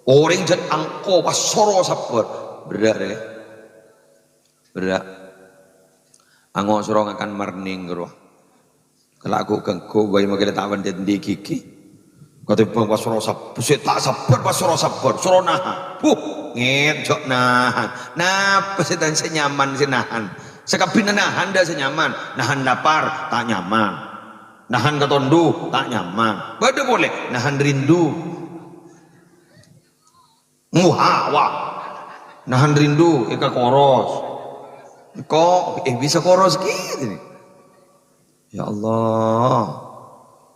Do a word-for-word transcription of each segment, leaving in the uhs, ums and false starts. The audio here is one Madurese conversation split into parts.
Orèng jhât angko pas soro sabbhâr. Berrâ', rè. Berrâ'. Angosoro ngakan marning, ghâruwa. Kala aku ganggu, bhâi makkè ta' bândhi-bândhi gigi. Katèmbhâng pas soro sab-, sè ta' sabbhâr pas soro sabbhâr, soro nahan. Buh, ngèt jhâ' nahan. Napa sè tan-, sè nyaman sè nahan? Sakabbhina nahan dâ' sè nyaman. Nahan lapar, ta' nyaman. Nahan katondhu, ta' nyaman. Bâdâ polè, nahan rindu. Muha, wah. Nahan rindu, èkakoros. Engko', eh, bisa koros gini. Ya Allah.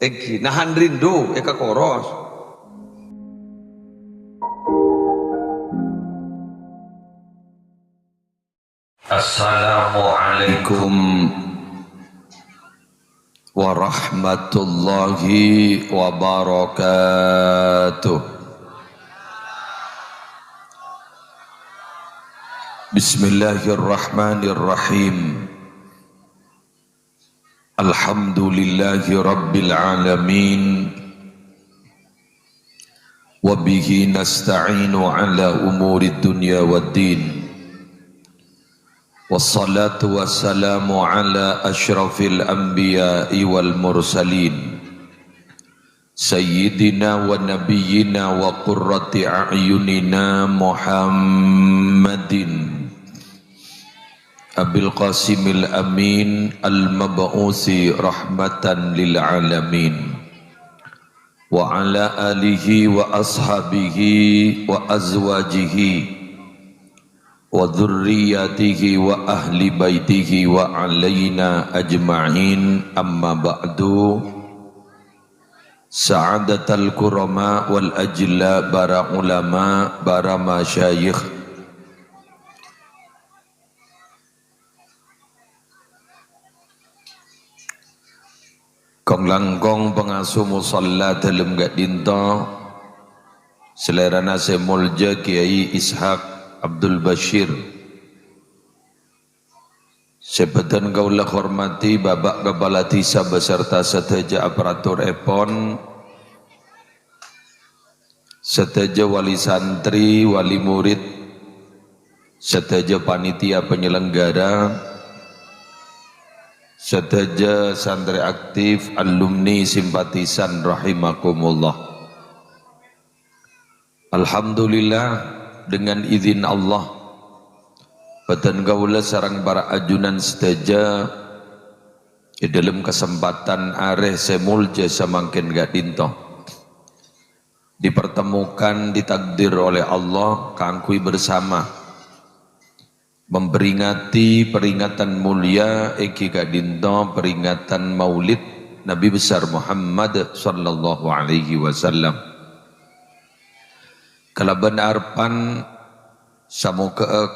Èngghi, nahan rindu, èkakoros. Assalamualaikum warahmatullahi wabarakatuh. Bismillahirrahmanirrahim. Alhamdulillahi rabbil alamin. Wa bihi nasta'inu ala umurid dunya waddin. Wassalatu wassalamu ala asyrafil anbiya'i wal mursalin. Sayyidina wa nabiyyina wa qurrati a'yunina Muhammadin Abil Qasimil Amin al-mab'usi rahmatan lil alamin. Wa ala alihi wa ashabihi wa azwajihi wa dzurriyyatihi wa ahli baitihi wa alaina ajma'in, amma ba'du. Sa'adatal kurama wal ajilla, para ulama, para masyayikh. Kong-langkong pangasuh musalla dâlem ka'dinto, salèrana sè molja Kiai Ishak Abdul Bashir. Sè bâdhân kaulâ hormati Bapak Kepala Dhisa beserta sadhâjâ aparaturèpon, sadhâjâ wali santri, wali murid, sadhâjâ panitia penyelenggara, sadhâjâ santri aktif, alumni, simpatisan rahimakumullah. Alhamdulillah, dengan izin Allah, bâdhân kaulâ sareng para ajunan sadhâjâ è dâlem kasempadhân arè sè molja samangkèn ka'dinto dipertemukan, ditakdir oleh Allah kaangghuy bersama memperingati peringatan mulia èngghi ka'dinto peringatan Maulid Nabi Besar Muhammad sallallahu alaihi wasallam. Kalabân arebbhân samoghâ'â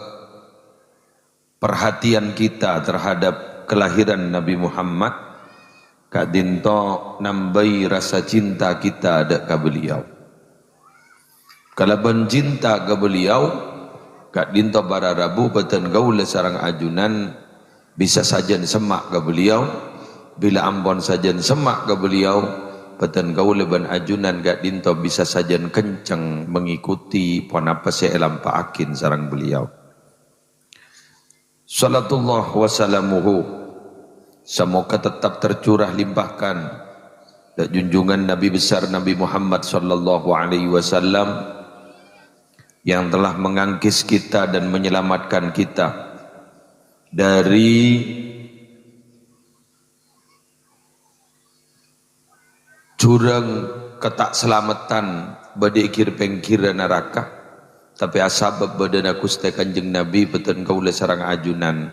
perhatian kita terhadap kelahiran Nabi Muhammad ka'dinto nambâi rasa cinta kita dâ' ka beliau. Kalabân cinta ka beliau, ka'dinto para rabu bâdhân kaulâ sareng ajunan bisa sajân semma' ka beliau. Bilâ ampon sajân semma' ka beliau, bâdhân kaulâ bân ajunan ka'dinto bisa sajân kenceng mengikuti ponapa sè èlampa'aghi sareng beliau. Salatullah wa salamuhu, samoga tetap tercurah limpahkan dâ' junjungan Nabi besar Nabi Muhammad sallallahu alaihi wasallam yang telah mengangkis kita dan menyelamatkan kita dari jurang kata' salameddhân bâdâ è gir-pèngghirrâ naraka, tapè asabâb bâdâna Ghustè Kanjeng Nabi, bâdhân kaulâ sareng ajunan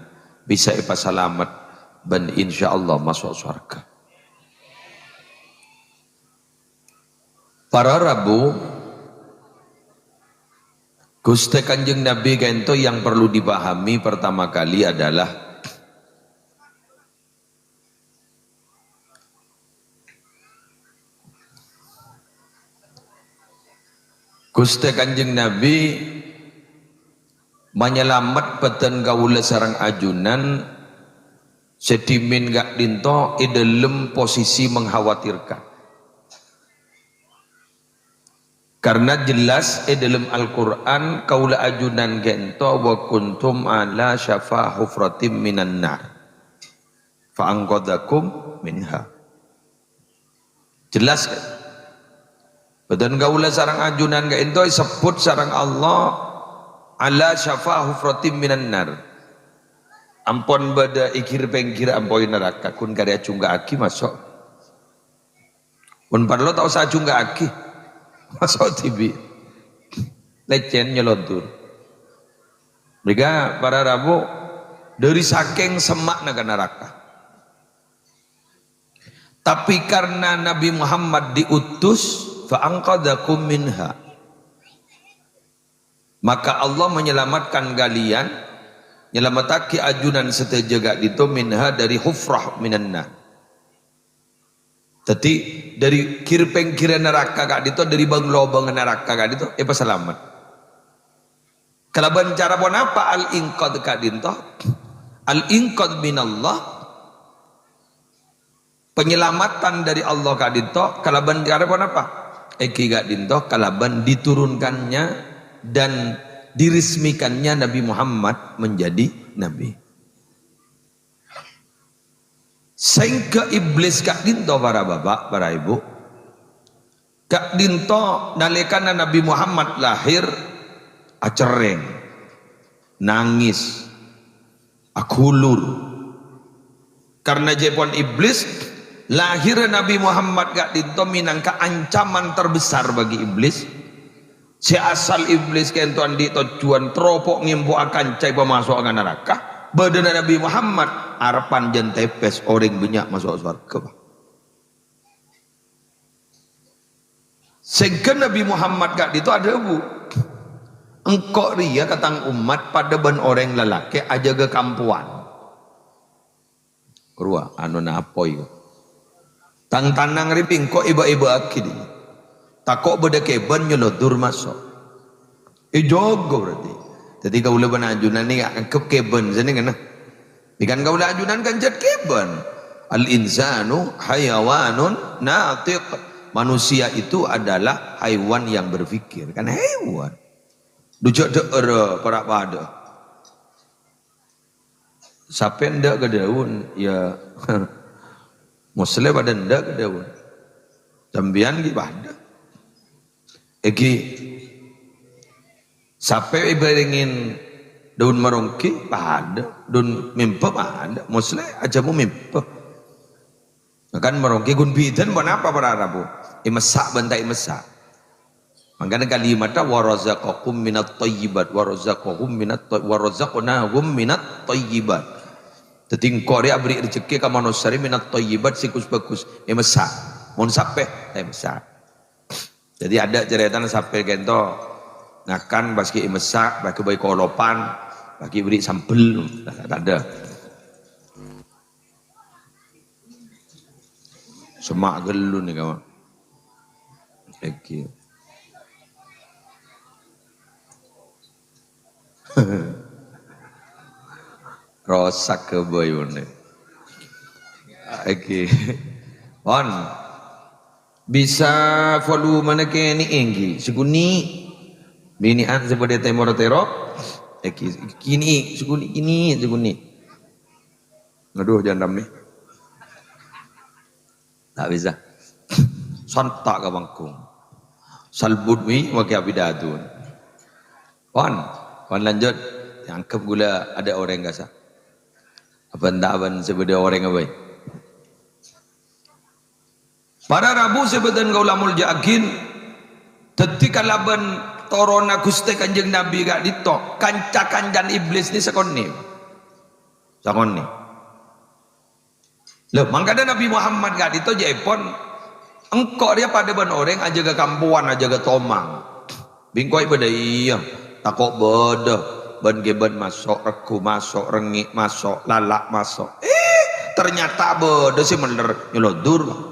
bisa èpasalamet bân insyaallah maso' sowarghâ. Para rabu, Ghustè Kanjeng Nabi ka'dinto yang perlu dipahami pertama kali adalah Ghustè Kanjeng Nabi manyalamet bâdhân kaulâ sareng ajunan sè dhimèn ka'dinto è dâlem posisi mengkhawatirkan. Karna jelas è dâlem Al-Qur'an, kaulâ ajunan ghâ'ènto, "Wa kuntum ala syafa hufratim minan nar, fa anqadzakum minha." Jelas, kan? Bhâdhân kaulâ sareng ajunan ghâ'ènto èsebbhut sareng Allah, "Ala syafa hufratim minan nar." Ampon bâdâ è ghir-pèngghir ampoy naraka, ghun karè ajhungka'aghi maso'. Mon parlo ta' osa ajhungka'aghi. Maso' dhibi'. Lècèn nyelontor. Mèghâ para rabu, dâri sakèng semma'na ka naraka. Tapi karena Nabi Muhammad diutus, fa anqadzakum minha. Maka Allah menyelamatkan kalian, nyalamettaghi ajunan sadhâjâ ka'dinto minha dari hufrah minan nar. Dhâddhi, dâri ghir-pèngghirrâ naraka ka'dinto, dâri bâng-lobângnga naraka ka'dinto, èpasalamet. Kalabân cara ponapa al-inqadz ka'dinto? Al-inqadz minallah, penyelamatan dari Allah ka'dinto, kalabân cara ponapa? Èngghi ka'dinto, kalabân diturunkannya dan diresmikannya Nabi Muhammad menjadi nabi. Saèngghâ Iblis ka'dinto, para bapa', para èbhu, ka'dinto nalèkana Nabi Muhammad lahir, acerrèng, nangès, aghulur. Karna jâèpon Iblis, lahirra Nabi Muhammad ka'dinto mènangka ancaman terbesar bagi Iblis. Sè asal Iblis ka'dinto andi' tojjhuwân terro po' ngèmpo'a kanca èpamaso'a ka naraka, bâdâna Nabi Muhammad arebbhân jân tèpès orèng bânnya' maso' sowarghâ, Pa'. Saèngghâ Nabi Muhammad ka'dinto adhâbu, "Engko' rèya ka tang ommat padâ bân orèng lalakè ajâgâ kampowan." Rowa, anona apoy, ko. Tang tanang rè bi' engko' èbâ-èbâ'âghi, dhi. Tako' bâdâ kèbân nyolodor maso'. Èjâgâ berarti. Dhâddhi kaulâ bân ajunan nèka anggep kèbân sè nèngghâna. Bi' kan kaulâ ajunan kan jhât kèbân. Al-insanu hayawanun natiq. Manusia itu adalah haiwan yang berpikir. Kan hewan. Dujâ' dâ'âr para' padâ. Sapè endâ' ka dâun, ya, moslè padâ endâ' ka dâun. Sampèyan ghi' padâ. Èngghi, sapè èbârèngè dâun maronggi padâ, dâun mèmpa padâ, moslè ajâmmo mèmpa. Kan maronggi ghun bhidhâna ponapa para rabu? Èmessa' bân ta' èmessa'. Mangkana kalimatta, "Wa razaqakum minat thayyibat, wa razaqahum minat thay-, wa razaqnahum minat thayyibat." Dhâddhi engko' rè aberri' rejekkè ka manossa rè minat thayyibat sè ghus-bhâghus. Èmessa'. Mon sapè, ta' èmessa'. Dhâddhi adâ' carètana sapè ka'dinto ngakan pas ghi' èmessa', pas ghi' bâi kolopan, pas ghi' èberri' sambel. Nah, tadâ'. Semma' ghâllu nèka, Ma'. Èngghi. Rosak ghâbây, mon. Èngghi. Pon. Bisa volumena kènè' èngghi, sakonè'. Binè'an sè bâdâ tèmor tèro, èngghi, kènè', sakonè', kènè', sakonè'. Aduh, jân rammè. Ta' bisa. Santa' ka panggung. Salbut mi' makè apidato. Pon, pon lanjut. Èangghep ghulâ adâ' orèng kassa'. Apa enta' bân sè bâdâ orèng apa? Para rabu sè bhâdhân kaulâ molja'aghi, dhâddhi kalabân toronna Ghustè Kanjeng Nabi ka'dinto, kanca-kancana Iblis nè sakonè'. Sakonè'. Lho, mangkana Nabi Muhammad ka'dinto jâèpon, "Engko' rèya padâ bân orèng ajâgâ kampowan, ajâgâ tomang." Bi' engko' bâdâ, iyâ, tako' bâdâ, bân-ghibân maso', règhu maso', rèngngè' maso', lala' maso'. Eh, ternyata bâdâ sè mellèr nyolodor.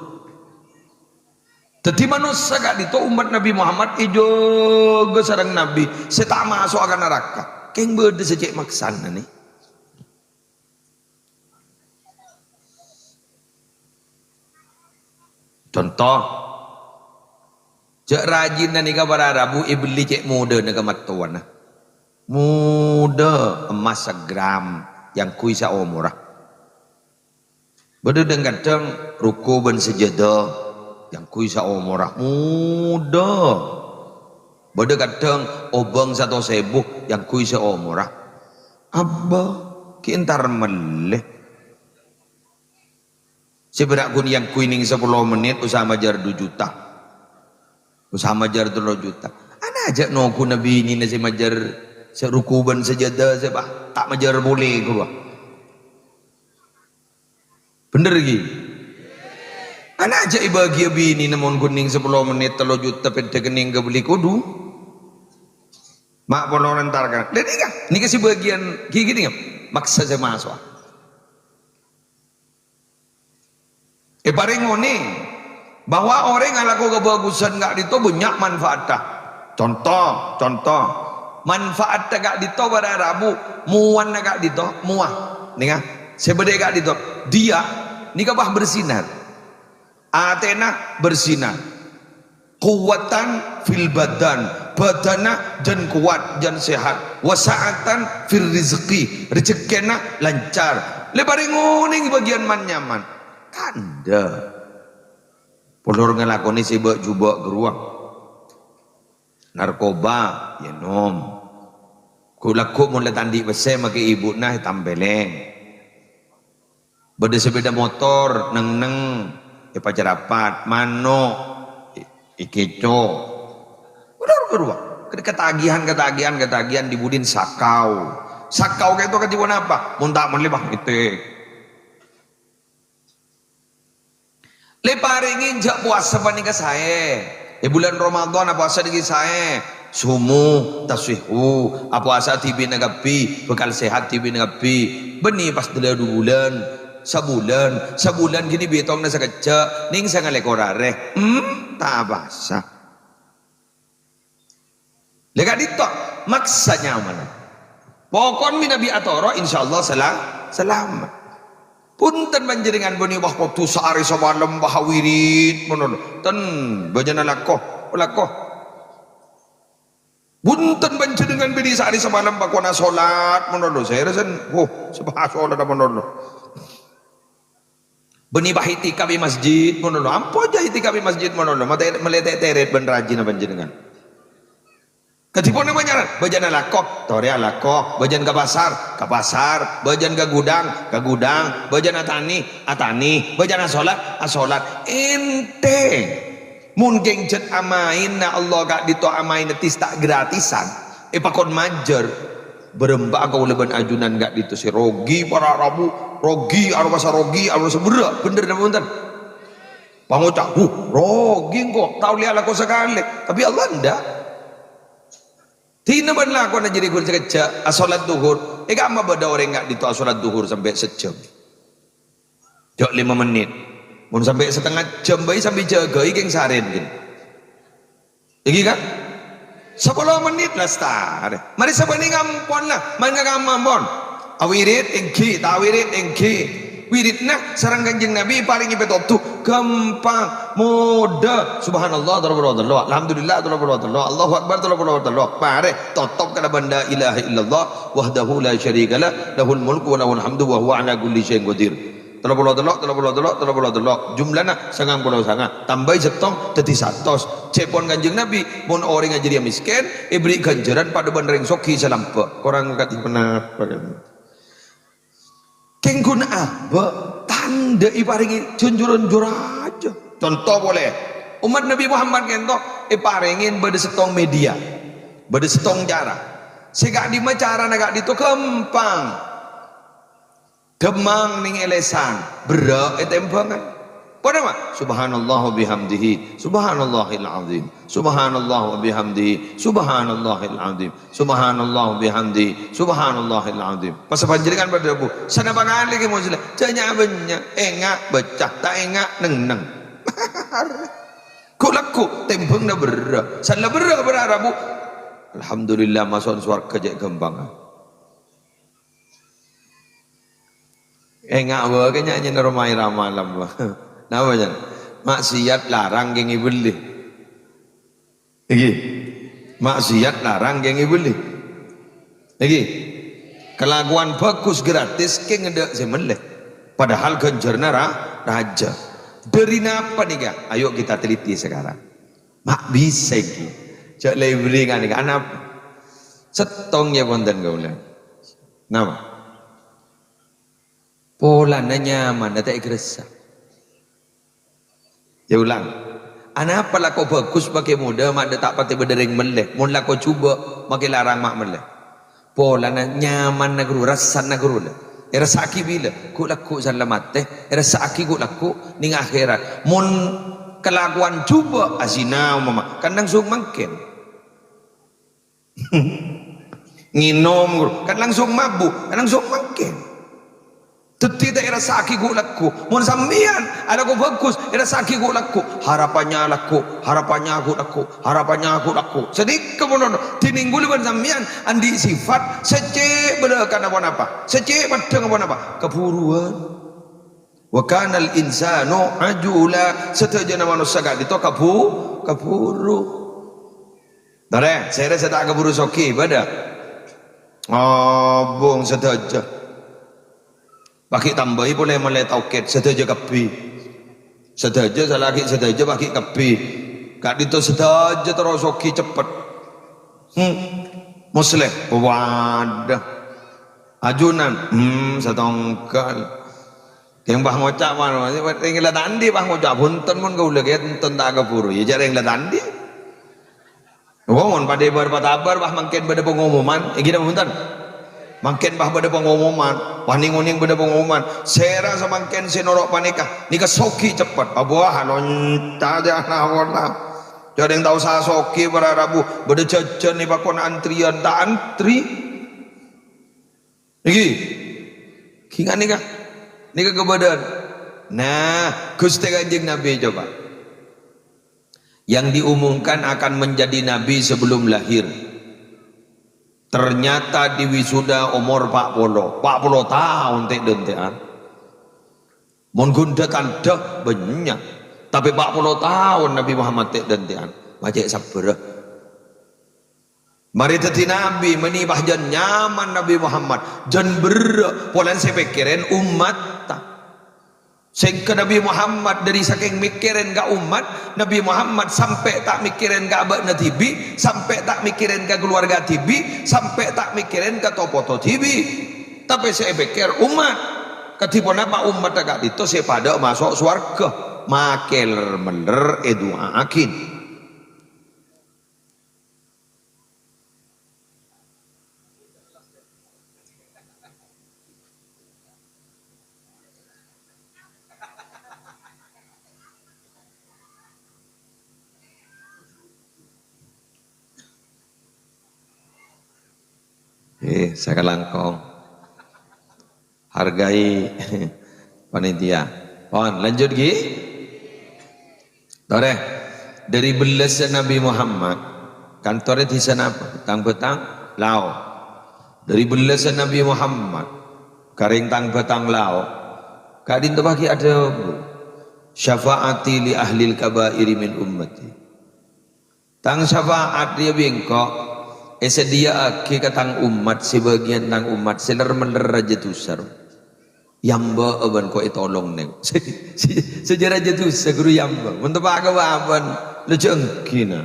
Dhâddhi manossa ka'dinto ommat Nabi Muhammad èjâgâ sareng Nabi sè ta' maso'a ka naraka. Kèng bâdâ sè cè' maksana nè. Conto, Jhâ' rajina nèka para rabu èbelli cè' modâna ka mattowana. Modâ emmas sagram, èangghuy saomorra. Bâdâ dhâng-kadhâng ruku' bân sajâdâ, èangghuy saomorra. Modâ. Bâdâ kadhâng obâng satos èbu, èangghuy saomorra. Abbâ, ghi' entar mellè. Sè bârâ' ghun èangghuy nèng sapolo mennit, osa majâr du juta. Osa majâr tello juta. Ana jhâ' nongghu binèna sè majâr sè ruku' bân sajâdâ sè, Pak, ta' majâr polè ghâruwa. Bhender, ghi? Ana jhâ' èbâghiyâ binèna mon ghun nèng sapolo mennit tello juta pèddhâ kennèng kabelli kodhu. Ma' polo entar ka. Lha nèka, nèka sè bâgiyân ghi-, ghi nèka. Maksa sè maso'a. Èparèng onèng bahwa orèng alako kabhâghusân ka'dinto bânnya' manfaatta. Conto, conto. Manfaatta ka'dinto para rabu, mowana ka'dinto, mowa. Nènga, sè bâdâ è ka'dinto. Dia nèka pas bersinar. Atèna bersinar. Quwwatan fil badan, bâdânna jân kowat, jân sehat. Wa sa'atan fir rizqi, rejekkèna lancar. Lè parèng onèng bâgiyân man-nyaman. Kandhâ. Polor ngalakonè sè bâ'-jhubâ' ghâruwa. Narkoba, ènom. Ghu'-lagghu' mon la ta' andi' pèssè makè èbuna ètampèlèng. Bâdâ sepeda motor, neng-neng, èpacarapat, mano', è-, èkèco'. Udah, udah, udah. Ketagihan, ketagihan, ketagihan, dibudin sakau. Sakau kèto kadhi ponapa? Mon ta' mellè, bâh, ngètè. Lè parèngè jhâ' powasa panèka saè. È bulân Ramadan apowasa dhâggi' saè. Sumu, tasihhu, apowasa dhibi'na kabbhi, bhâkal sehat dhibi'na kabbhi. Bânnè pas dâlâ du bulân, sabulân, sabulân ghini bhitongna sakejjhâ', nèng sangalèkor arè. Hmm, ta' apowasa. Lè ka'dinto, maksa nyamana. Pokon mènabi atoro', insyaallah sala-, salamet. Bhunten panjhennengngan bânnè, wah, kodhu saarè samalem, wah, wirid, mon olo. Ten, bâjâna lako, lako. Bhunten panjhennengngan bânnè saarè samalem pakon asolat, mon olo. Sè rèsen, wuh, sabâ asolat, mon olo. Bânnè pas itikaf è masjid, mon olo. Ampo jhâ' itikaf è masjid, mon olo. Mate-, malè tè-, tèrèt bân rajina panjhennengngan. Kadhi ponapa nyarana? Bâjâna lako, torè alako. Bâjâna ka pasar, ka pasar. Bâjâna ka gudhâng, ka gudhâng. Bâjâna atanè, atanè. Bâjâna asolat, asolat. Ènthèng. Mon kèng jhât amaènna Allah ka'dinto amaènna tis ta' gratisan, èpakon majâr. Bârâmpa'a kaulâ bân ajunan ka'dinto sè rogi para' rabu, rogi, aromasa rogi, aromasa berrâ', bhender napa bhunten? Pangoca', "Huh, rogi engko', ta' ollè alako sakalè." Tapè Allah endâ'. Dinah bân lakona jârèya ghun sakejjhâ', asolat dhuhur. È ka'emma bâdâ orèng ka'dinto asolat dhuhur sampè' sajjhâm. Jhâ' lèma mennit. Mon sampè' satengnga jhâm bhâi sambi jâgâi kèng sarèn, ghi. Èngghi, kan? Sapolo mennit lastarè. Marè sabânnè ngampon la, maèn ka kamma ampon. Awirid èngghi, ta' awirid èngghi. Wiridna sareng Kanjeng Nabi parèngè pètodhu, ghâmpang, modâ. Subhanallah, tello polo tello'. Alhamdulillah, tello polo tello'. Allahu Akbar, tello polo tello'. Marè, totop kalabân la ilaha illallah, wahdahu la syarika lah, lahul mulku wa lahul hamdu wa huwa ala kulli syai'in qadir. Tello polo tello', tello polo tello', tello polo tello'. Jumlana sangang polo sanga. Tambâi sèttong, dhâddhi satos. Cèpon Kanjeng Nabi, mon orèngnga jârèya mèskèn, èberri' ghânjhârân padâ bân rèng soghi sè lambâ'. Korang kadhi ponapa, kan? Kèng ghun abâ', tandhâ èparèngè jhunjhuran jhurajâ. Conto polè, ommat Nabi Muhammad kènto èparèngè bâdâ sèttong media, bâdâ sèttong cara. Sè ka'dimma carana ka'dinto ghâmpang. Dhâmmang nèng è lèsan, berrâ' è tèmbhângan. Ponapa? Subhanallah wa bihamdihi, subhanallahil azim. Subhanallah wa bihamdihi, subhanallahil azim. Subhanallah wa bihamdihi, subhanallahil azim. Pas panjhennengngan padâ adhâbu, "Sanapa kalè, Kè Muslim?" "Jhâ' nya'-bânnya', enga' bâca, ta' enga' neng-neng." Ghu'-lagghu', tèmbhângnga berrâ'. San la berrâ' bârâ' rabu. Alhamdulillah, maso'an sowarghâ cè' ghâmpangnga. Enga' bâ kè nya-, nyèna roma ira malem. Napa, Jan? Maksiat larang kèng èbellè. Iki, maksiat larang kèng èbelli. Iki, kalakowan bhâghus gratis kèng ngendâ' sè mellè. Padahal ghânjhârânna ra-, rajâ. Dâri napa nèka? Ayo kita teliti sekarang. Ma' bisa iki. Jhâ' lèbringan nèka. Anapa? Sèttong ya bhunten kaulâ. Napa? Polana nyamanna ta' ègressa. Ya ulang. Anapa lako bhâghus makè modâ ma' dâ' ta' patè bâdâ rèng mellè, mon lako jhubâ' makè larang ma' mellè? Polana nyamanna ghâru, rassana ghâru la. Èrassaaghi bilâ? Ghu'-lagghu' salammattè, èrassaaghi ghu'-lagghu' nèng akhèrat. Mon kalakowan jhubâ', azina umpama, kan langsung mangkèn. Ngènom, kan langsung mabu', kan langsung mangkèn. Dhâddhi ta' èrassaaghi ghu'-lagghu'. Mon sampèyan alako bhâghus, èrassaaghi ghu'-lagghu'. Harapannya lagghu', harapannya ghu'-lagghu', harapannya ghu'-lagghu'. Sanèka mon ono, dhinèng kaulâ bân sampèyan andi' sifat sè cè' bâlâkana ponapa, sè cè' peddhâng ponapa, kabhuruwân. "Wa kanal insanu ajula," sadhâjâna manossa ka'dinto kabhu-, kabhuru. Torè, sèrè sè ta' kabhuru soghi, bâdâ? Obung sadhâjâ. Paghi' tambâi polè mellè tokèt, sadhâjâ kabbhi. Sadhâjâ, salaghi sadhâjâ, paghi' kabbhi. Ka'dinto sadhâjâ terro soghi ceppet. Hmm. Musleh, waduh. Ajunan, hmm, satongghâl. Kèng pas ngoca', "Wan, rèng la ta' andi' pas ngoca', bhunten mon kaulâ kèya enten ta' kabhuru." Ya, jhâ' rèng la ta' andi'. Oh, mon padâ bâr-patabâr, pas mangkèn bâdâ pengumuman. Èngghi napa bhunten? Mangkèn pas bâdâ pengumuman. Pas nèng-onèng bâdâ pengumuman. Sèra samangkèn sè noro' panèka. Nèka soghi ceppet. Abah, lonca' jâ' nawona. Jhâ' rèng ta' osa soghi para rabu. Bâdâ jhâjhân è bâkona antrèyan, ta' antrè. Nèka, kèng nèka, nèka kabâdâ'ân. Nah, Ghustè Kanjeng Nabi coba. Yang diumumkan akan menjadi nabi sebelum lahir. Ternyata diwisuda omor pa' polo, pa' polo taon tè'-dântè'an. Mon ghun dâ-tandhâ bânnya', tapè pa' polo taon Nabi Muhammad tè'-dântè'an. Ma' cè' sabbhârâ. Marè dhâddhi nabi, mènè pas jân nyaman Nabi Muhammad, jân berrâ', polana sè èpèkkèrè ommatta. Sèngghâ Nabi Muhammad dâri sakèng mèkkèrè ka ommat, Nabi Muhammad sampè' ta' mèkkèrè ka abâ'na dhibi', sampè' ta' mèkkèrè ka kalowarga dhibi', sampè' ta' mèkkèrè ka to-poto dhibi'. Tapè sè èpèkkèr ommat. Kadhi ponapa ommatta ka'dinto sè padâ maso' sowarghâ? Makè ler-meller èdu'aaghi. Eh, sakalangkong. Hargai panitia. Pon, lanjut, ghi. Torè, dâri bellâssa Nabi Muhammad, kantorè dhisa napa? Tang-Bâtang Lao. Dâri bellâssa Nabi Muhammad, ka rèng Tang-Bâtang Lao, ka'dinto paghi' adhâbu, "Syafaati li ahlil kabairi min ummati." Tang syafaat rèya bi' engko' èsadhiyâ'aghi ka tang ommat, sè bâgiyân tang ommat sè ler-meller rajâ dhusa. Yambâ'â bân ko' ètolong nèng. Sè, sè, sè jâ rajâ dhusa, ghuru yambâ'. Mon teppa' ka bâbân, la jhâ' engghina.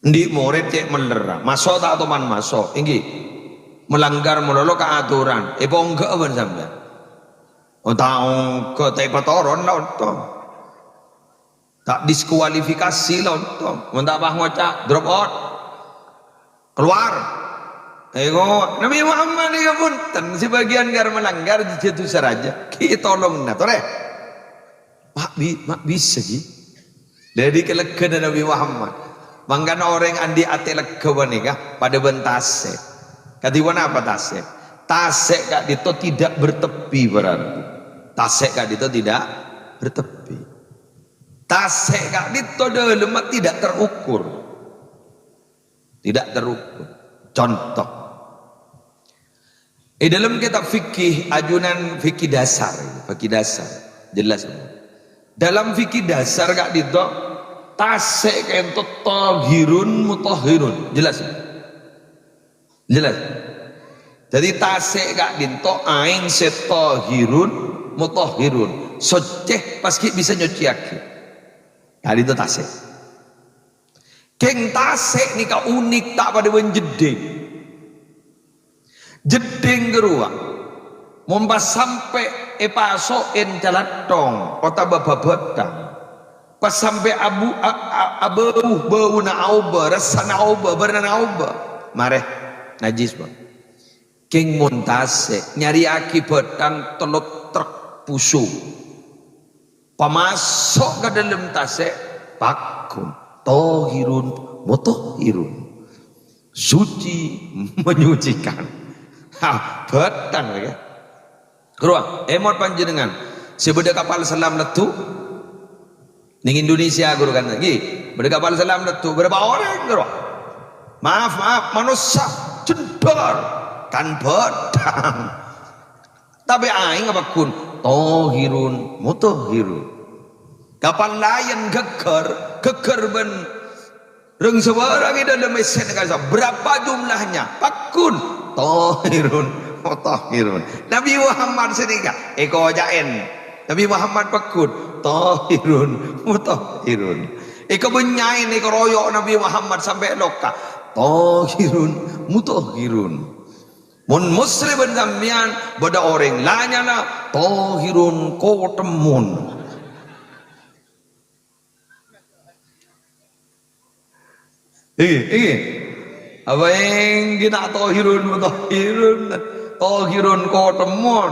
Andi' morèd cè' mellerra, maso' ta' toman maso', èngghi. Melanggar malolo ka atoran, èpaongghâ'â bân sampèyan. Oh, ta' ongghâ, ta' èpatoron la ontong. Ta' diskualifikasi la ontong. Mon ta' pas ngoca', "Drop out. Keluar." Ego, Nabi Muhammad nèka bhunten, sabâgiyân ghâr-malangghâr, jhâ' dhusa rajâ. Ghi' tolong na, torè. Ma' bi-, ma' bisa, ghi. Dâri kalèghâna Nabi Muhammad. Mangkana orèng andi' atè lèghâ panèka padâ bân tasè'. Kadhi ponapa tasè'? Tasè' ka'dinto tidak bertepi, para rabu. Tasè' ka'dinto tidak bertepi. Tasè' ka'dinto dâlemma tidak terukur. Tidak terukur. Contoh. È dâlem kitab fikih, ajunan fikih dasar, fikih dasar. Jelas. Dalam fikih dasar ka'dinto, Tasè' ka'dinto tahirun mutahhirun. Jelas? Jelas? Dhâddhi tasè' ka'dinto aèng sè tahirun mutahhirun. Soccè pas ghi' bisa nyoccèyaghi. Ka'dinto tasè'. Kèng tasè' nèka unik, ta' padâ bân jeddhing. Jeddhing ghâruwa, mon pas sampè' èpaso'è calathong otabâ bhâbhâthang, pas sampè' abu-, a-, a-, abâu, bâuna aobâ, rassana aobâ, bârnana aobâ, marè najis, Pak. Kèng mon tasè', nyarèyaghi bhâthang tello trek pusu. Pamaso' ka dâlem tasè', pagghun, tahirun, mutahhirun. Suci, menyucikan. Ha, bhâthang, ya. Ghâruwa, èmot panjhennengngan. Sè bâdâ kapal selam leddhu'. Nèng Indonesia, ghâruwa, kan? Ghi, bâdâ kapal selam leddhu'. Bârâmpa orèng, ghâruwa? Maaf, maaf, manossa, jendhâr. Kan bhâthang. Tapè aèng pagghun, tahirun, mutahhirun. Kapal laèn ghâgghâr, ghâgghâr bân rèng sabârâng è dâlem èssèna ka'issa'. Berapa jumlahnya? Pagghun, tahirun, mutahhirun. Nabi Muhammad sanèka èkoca'è. Nabi Muhammad pagghun, tahirun, mutahhirun. Èkabânnya'è, èkaroyok Nabi Muhammad sampè' loka. Tahirun, mutahhirun. Mon Muslim bân sampèyan bâdâ orèng la nyala, tahirun kotemon. Iki, iki. Apa ènggi na' tahirun, mutahhirun, tahirun kotemon.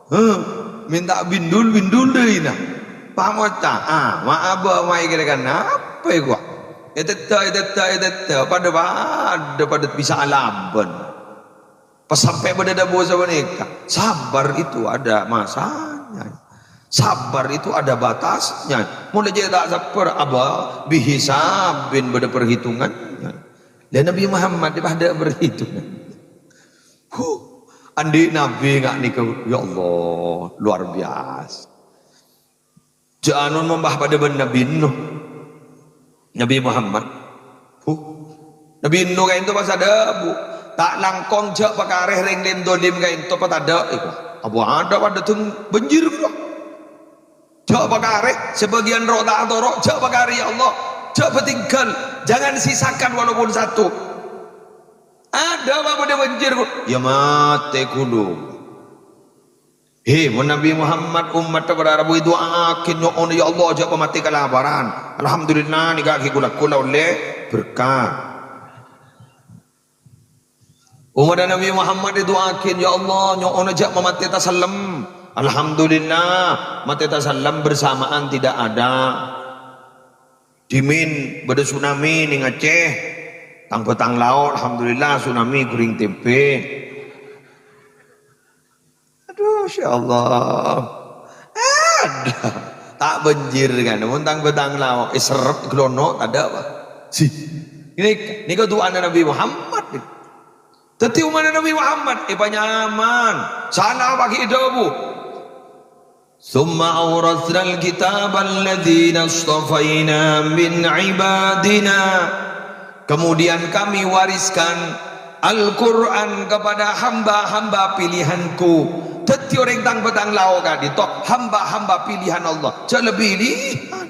Huh, mènta bindul, bindul dâina. Pamoca, ah, ma' abâ, ma' èkèra kan apa èkowa? Ètètta, ètètta, ètètta, padâ, padâ, padâ bisa alabân. Pas sampè' bâdâ dhâbu sapanèka, "Sabar itu ada masanya. Sabar itu ada batasnya. Mon la cè' ta' sabbhâr, abâ, bihisabin, bâdâ perhitungannya." Lah Nabi Muhammad padâ perhitungan. Huh, andi' Nabi nga' nèka, ya Allah, luar biasa. Jhâ' anon mombah padâ bân Nabi Nuh. Nabi Muhammad. Huh. Nabi Nuh ka'dinto pas adhâbu, "Ta' langkong jhâ' pakarè rèng lèn dhâlim ka'dinto patadâ'," èkowa. Apa adâ' padâ dhâng bânjir, ghuru. "Jhâ' pakarè, sabâgiyân ro' ta' atoro', jhâ' pakarè, ya Allah. Jhâ' patinggal, jangan sisakan walaupun satu." Adâ' apa padâ bânjir, ghuru. Ya matè ghulâ. He, mon Nabi Muhammad, ommatta para rabu èdu'a'aghi, nyo'ona, "Ya Allah, jhâ' pamatè kalaparan." Alhamdulillah, nèka ghi' ghulâ-ghulâ ollè berkat. Ommatta Nabi Muhammad èdu'a'aghi, "Ya Allah, nyo'ona jhâ' pamatè tasellem." Alhamdulillah, matè tasellem bersamaan tidak ada. Dhimèn bâdâ tsunami nèng Aceh, tang-bâtang lao', alhamdulillah, tsunami ghuring tèmbhâng. Adu, masya Allah. Adâ'. Ta' bânjir kan, mon tang-bâtang lao', èserrep ghâlonok, tadâ' apa. Si. Ini, nèka du'ana Nabi Muhammad, nèka. Dhâddhi, ommatta Nabi Muhammad èpanyaman. Sala apa ghi' èdhâbu. "Tsumma awratsnal kitabal ladzina astafaina min ibadina." Kemudian Kami wariskan Al-Qur'an kepada hamba-hamba pilihan-Ku. Dhâddhi orèng tang-bâtang lao' ka'dinto hamba-hamba pilihan Allah. Jhâ' la pilihan.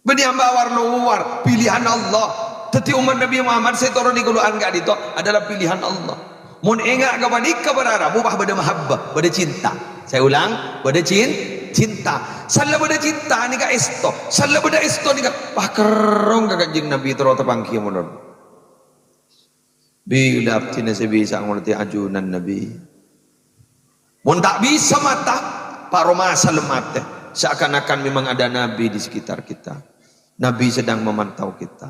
Bânnè hamba war-lowar, pilihan Allah. Dhâddhi ommat Nabi Muhammad sè ètoronè ghulâ ka'dinto adalah pilihan Allah. Mon enga' ka panèka para rabu, pas bâdâ mahabbah, bâdâ cinta. Saya ulang, bâdâ cin-, cinta. Sala bâdâ cinta nèka èsto. Sala bâdâ èsto nèka, pas kerrong ka Kanjeng Nabi terro tapangghi molon. Bilâ abdhina sè bisa ngoladi ajunan Nabi. Mon ta' bisa mata, paro masal matè. Seakan-akan memang ada Nabi di sekitar kita. Nabi sedang memantau kita.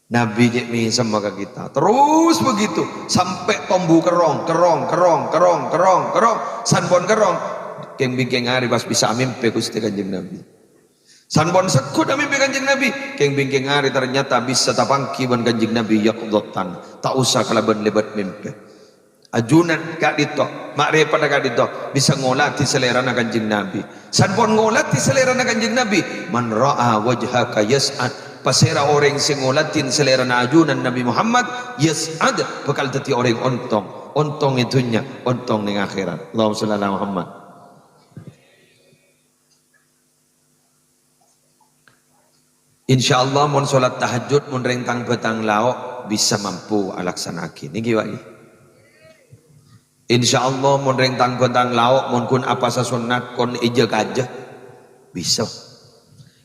Nabi cè' mèsemma ka kita. Terus begitu, sampè' tombu kerrong, kerrong, kerrong, kerrong, kerrong, kerrong. San pon kerrong. Kèng-bingkèng arè pas bisa amèmpè Ghustè Kanjeng Nabi. San pon segghut amèmpè Kanjeng Nabi, kèng-bingkèng arè ternyata bisa tapangghi bân Kanjeng Nabi yaqdhatan, ta' osa kalabân lèbât mèmpè. Ajunan ka'dhinto, ma' rèpodda ka'dhinto, bisa ngoladhi salèrana Kanjeng Nabi. San pon ngoladhi salèrana Kanjeng Nabi, "Man ra'a wajhaka yas'ad." Pasèra orèng sè ngoladhi salèrana ajunan Nabi Muhammad, yas'ad, bhâkal dhâddhi orèng ontong. Ontong è dhunnya, ontong neng akhèrat. Allahumma shalli ala Muhammad. Insyaallah, mon sholat tahajjud, mon rèng tang-bâtang lao' bisa mampu alaksana'aghi. Nèkè, Pak, ngghi. Insyaallah, mon rèng tang-bâtang lao', mon ghun apowasa sonnat, kon èjhâ-kajhâ, bisa.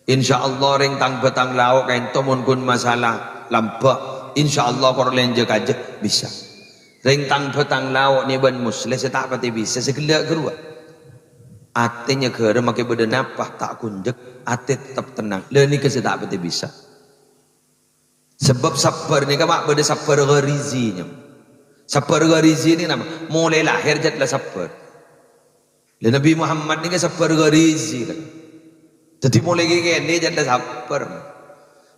Insyaallah, rèng tang-bâtang lao' kaènto mon ghun masalah lambâ', insyaallah, kon lènjhâ-kajhâ, bisa. Rèng tang-bâtang lao' nè bân Musleh sè ta' patè bisa, sè ghellâ' ghâruwa. Atè nyèghârâ makè bâdâ napa ta' ghunjhek, atè tettep tennang. Lha nèka sè ta' patè bisa. Sabâb sabbhâr nèka, Pak, bâdâ sabbhâr gharizi, nyam. Sabbhâr gharizi nèka napa? Molaè lahèr jhât la sabbhâr. Lha Nabi Muhammad nèka sabbhâr gharizi, kan. Dhâddhi molaè kènè jhât la sabbhâr.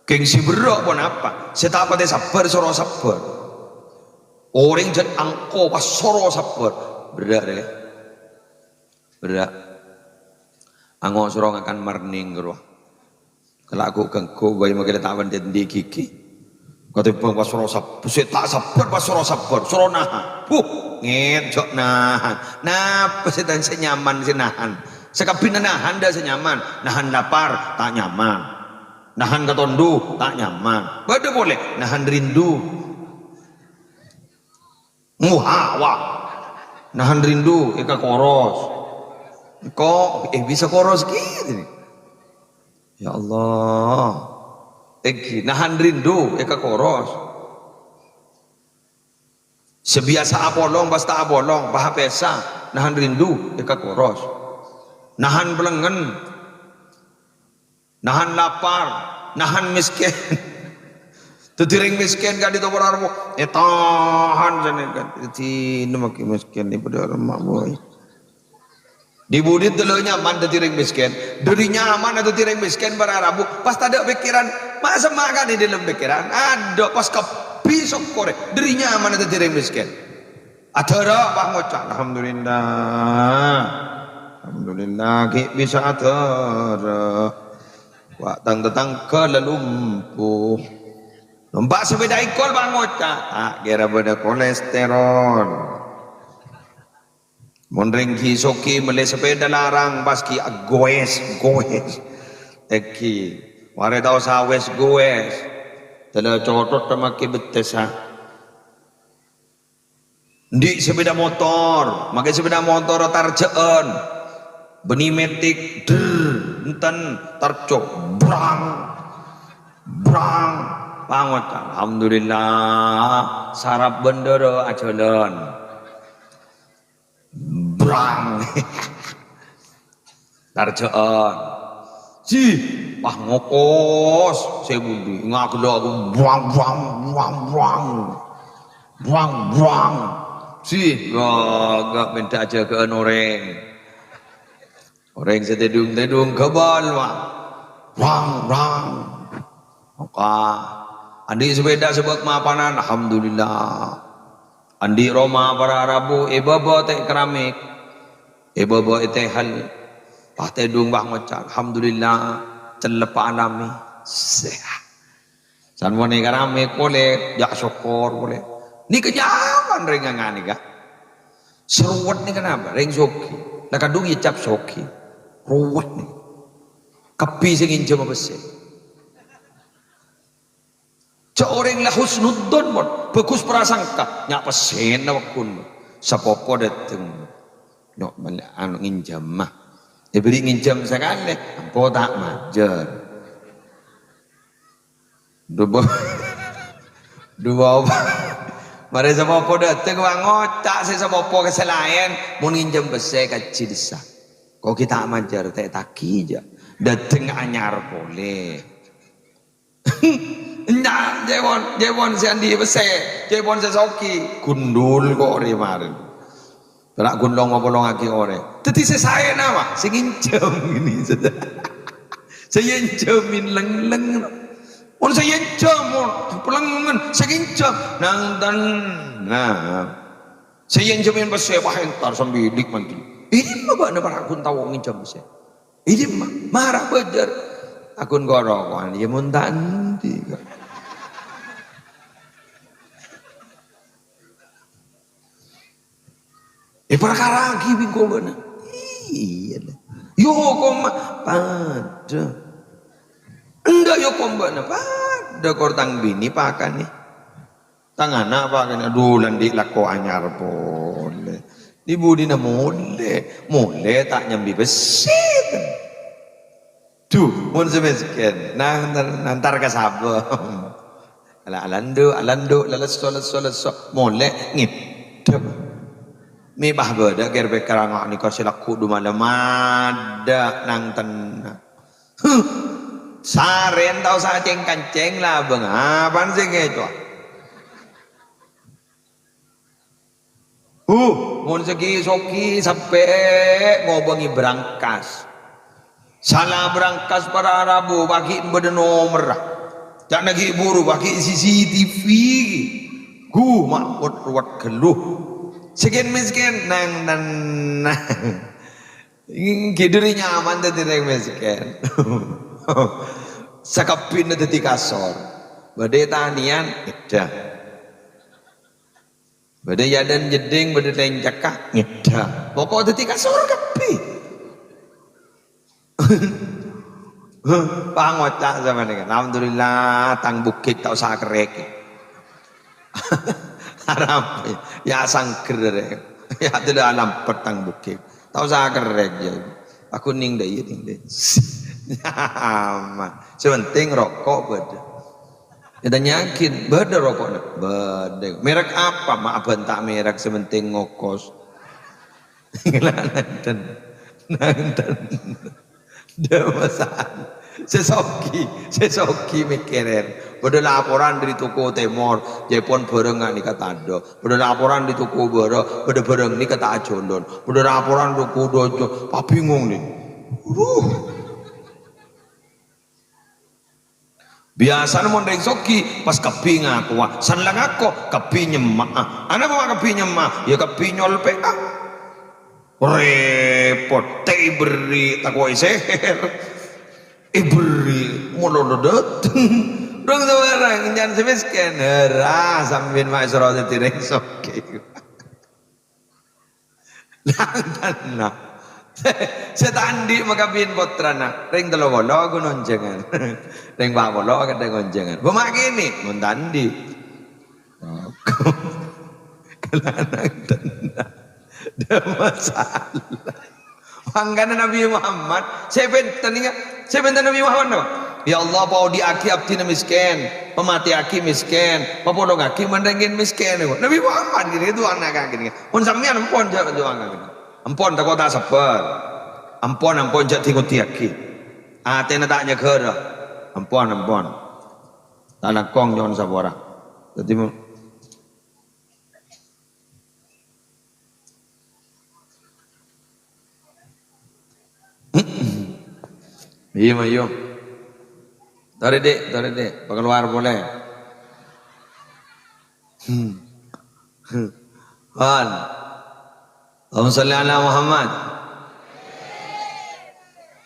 Kèng sè berrâ' ponapa? Sè ta' patè sabbhâr, soro sabbhâr. Orèng jhât angko pas soro sabbhâr. Berrâ', rè. Berrâ'. Ango' soro ngakan marning, ghâruwa. Kala' ghu-ghângghu bhâi makè la ta' bândhi andi' ghighi. Katèmbhâng pas soro sab-, sè ta' sabbhâr pas soro sabbhâr, soro nahan. Huh, ngèt jhâ' nahan. Napa sè ta-, sè nyaman sè nahan? Sakabbhina nahan dâ' sè nyaman. Nahan lapar, ta' nyaman. Nahan katondu, ta' nyaman. Bâdâ polè, nahan rindu. Muha, wah. Nahan rindu, èkakoros. Kok, eh, bisa koros ghi, nè. Ya Allah. Èngghi, nahan rindu, èkakoros. Sè biyasa apolong, pas ta' apolong, pas apèsa, nahan rindu, èkakoros. Nahan pelengngen. Nahan lapar, nahan mèskèn. Dhâddhi rèng mèskèn ka'dinto para rabu, ètahan sanèka. Dhâddhi nèka makè mèskèn nèka padâ remma, boy. Di-budi tello nyaman dhâddhi rèng mèskèn. Dhâri nyaman dhâddhi rèng mèskèn para rabu, pas tadâ' pèkkèran, ma' semma' kan è dâlem pèkkèran. Adâ', pas kabbhi sokkorè, dhâri nyaman dhâddhi rèng mèskèn. Adârâ, pas ngoca', "Alhamdulillah. Alhamdulillah, ghi' bisa adârâ. Wa' tang-tatangghâ la lumpuh." Nompa' sepèda èngkol, pas ngoca', "Ta' kèra bâdâ kolesterol." Mon rèng ghi' soghi mellè sepèda larang, pas ghi' agowes-gowes. Èngghi, marè tao sawes-gowes. Tella cotot ta' makè bettessa. Andi' sepèda motor, makè sepèda motor tarjâ'ân. Bânnè metik, der, enten, tarjâ', brang, brang. Pas ngoca', "Alhamdulillah, sarap bân dârâ ajhâlân." Brang. Tarjâ'ân. Ji, pas ngokos, sè budi, ngagella' aku, buang, buang, buang, buang. Buang, buang. Ji, ga', ga' mènta ajâgâ'ân orèng. Orèng sè tèdung-tèdung ghâbâl, wah. Buang, buang. Maka, andi' sepèda sabâb mapanan, alhamdulillah. Andi' roma para rabu, è bâbâ tè' keramik, è bâbâ è tehel, pas tèdung, pas ngoca', "Alhamdulillah, cellebbhâ alami." Sèhat. San mon è keramik polè, jâ' sokkor polè. Nèka nyaman rèng nga-, nganèka. Sè ruwet nèka napa? Rèng soghi. La kadhung ècap soghi. Ruwet nèka. Kabbhi sè ngènjhâmâ pèssè. Jâ' orèng la husnudzon, mon. Bhâghus prasangka. Nya' pèssèna pagghun. Sapopo dâteng. Nyo', mèl-, anu, ngènjhâmâ. Èbhâri' ngènjhâm sakalè. Ampo ta' majâr. Duwâ-, duwâ-, marè sapopo dâteng, wah, ngoca' sè sapopo ka sè laèn. Mon ngènjhâm pèssè, kajhi dissa'. Ko' ghi' ta' majâr, ta' ètagi, jâ'. Dâteng anyar polè. Nya', jâ' pon, jâ' pon sè andi' pèssè, jâ' pon sè soghi, gundul ko' orèng marèn. Pèra' gundul ngopolongaghi orèng. Dâddhi sè saèna, wah, sè ngènjhâm ini. Sè ngènjhâm ini leng-leng. Mon sè ngènjhâm, mon pelengngen, sè ngènjhâm. Nang ten-, nah. Sè ènjhâmè pèssè, wah, entar sambilik mandhi. È dimma bâ'na para' ghun tao ngènjhâm pèssè? È dimma? Mara bâjâr. Aghun koroko'an, ya mon ta' endi, kok. Èparkara'aghi bi' engko' bâ'na. Iyâ, la. Yo, koma padâ. Enggak, yo, kom bâ'na padâ, kor tang binè pakanè. Tang ana' pakanè, adhu, la andi' lako anyar polè. Di budina molè, molè ta' nyambi bessè. Dhu, mon sè mèskèn, nang, nang, nang entar ka sabâ. Ala-, alandu', alandu', la lesso, lesso, lesso, molè ngèddhep. Mè' bâ' bâdâ kèr-pèkkèran nga' nèka sè lagghu' du malem adâ' nang tennang. Huh, sarèn ta' osa cèng-kancèng la abâng, apana sè ngèco'? Huh, mon sè ghi' soghi sampè' ngobângè brangkas. Sala brangkas para' rabu, paghi' bâdâ nomerra. Ca'na ghi' buru, paghi' C C T V. Ghu, ma' wet-ruwet ghâllu. Sè kèn-mèskèn, nang, nang, nang. Ghi' dhâri nyaman dhâddhi rèng mèskèn. Sakabbhina dhâddhi kasor. Bâdâ tanèyan, èdhâ. Bâdâ yâdân jeddhing, bâdâ lèncèkka, ngèdhâ. Pokok dhâddhi kasor kabbhi. Pangoca' sapanèka, "Alhamdulillah, tang bukit ta' osa kerrèk." Arapa, ya sangger, rè. Ya, dâlâ alampet tang bukit. Ta' osa kerrèk, ya. Aku ning dâ' iyâ, ning dâ'. Nyaman. Sè penting roko' bâdâ. Ètanya'aghi, "Bâdâ roko'na?" "Bâdâ." "Merek apa?" "Ma' abânta' merek, sè penting ngokos." Nangdhân, nangdhân. Dâ' masalah. Sè soghi, sè soghi mèkkèrè. Bâdâ laporan dâri toko tèmor, jhâ' pon bârâng nèka tadâ'. Bâdâ laporan dâri toko bârâ', bâdâ bârâng nèka ta' ajhâlân. Bâdâ laporan toko dâjâ, pabingung nè. Duh. Biyasana mon rèng soghi, pas kabbhi ngakowa. San la ngako, kabbhi nyemma'a. Anapa ma' kabbhi nyemma'a? Ya kabbhi nyolpè'a. Repot, ta' èberri', tako' èsèhèr. Èberri', molo dâteng. Rong sabarang, nyang sè mèskèn. Hera, sampèyan ma' èsoro dhâddhi rèng soghi. Nangdhân. Sè ta' andi' makabin pottrana, rèng tello polo ghun onjhângan. Rèng pa' polo kadhâng onjhângan. Bâ ma' kènè', mon ta' andi'. Nangdhân. Dâ' masalah. Mangkana Nabi Muhammad, sè bhunten nèka, sè bhunten Nabi Muhammad napa? "Ya Allah, paodi'aghi abdhina mèskèn, pamatèyaghi mèskèn, papolongaghi bân rèng mèskèn." Nabi Muhammad gini, du'ana ka gini. Mon sampèyan ampon jhâ' du'ana ka gini. Ampon tako' ta' sabbhâr. Ampon, ampon jhâ' di-ngodiyaghi. Atèna ta' nyagârâ. Ampon, ampon. Ta' langkong nyo'on sapora. Dhâddhi, mo-, Iyâ, mayu. Torè, Dik, torè, Dik. Pakalowar polè. Hmm. Pon. Allahumma sholli ala Muhammad.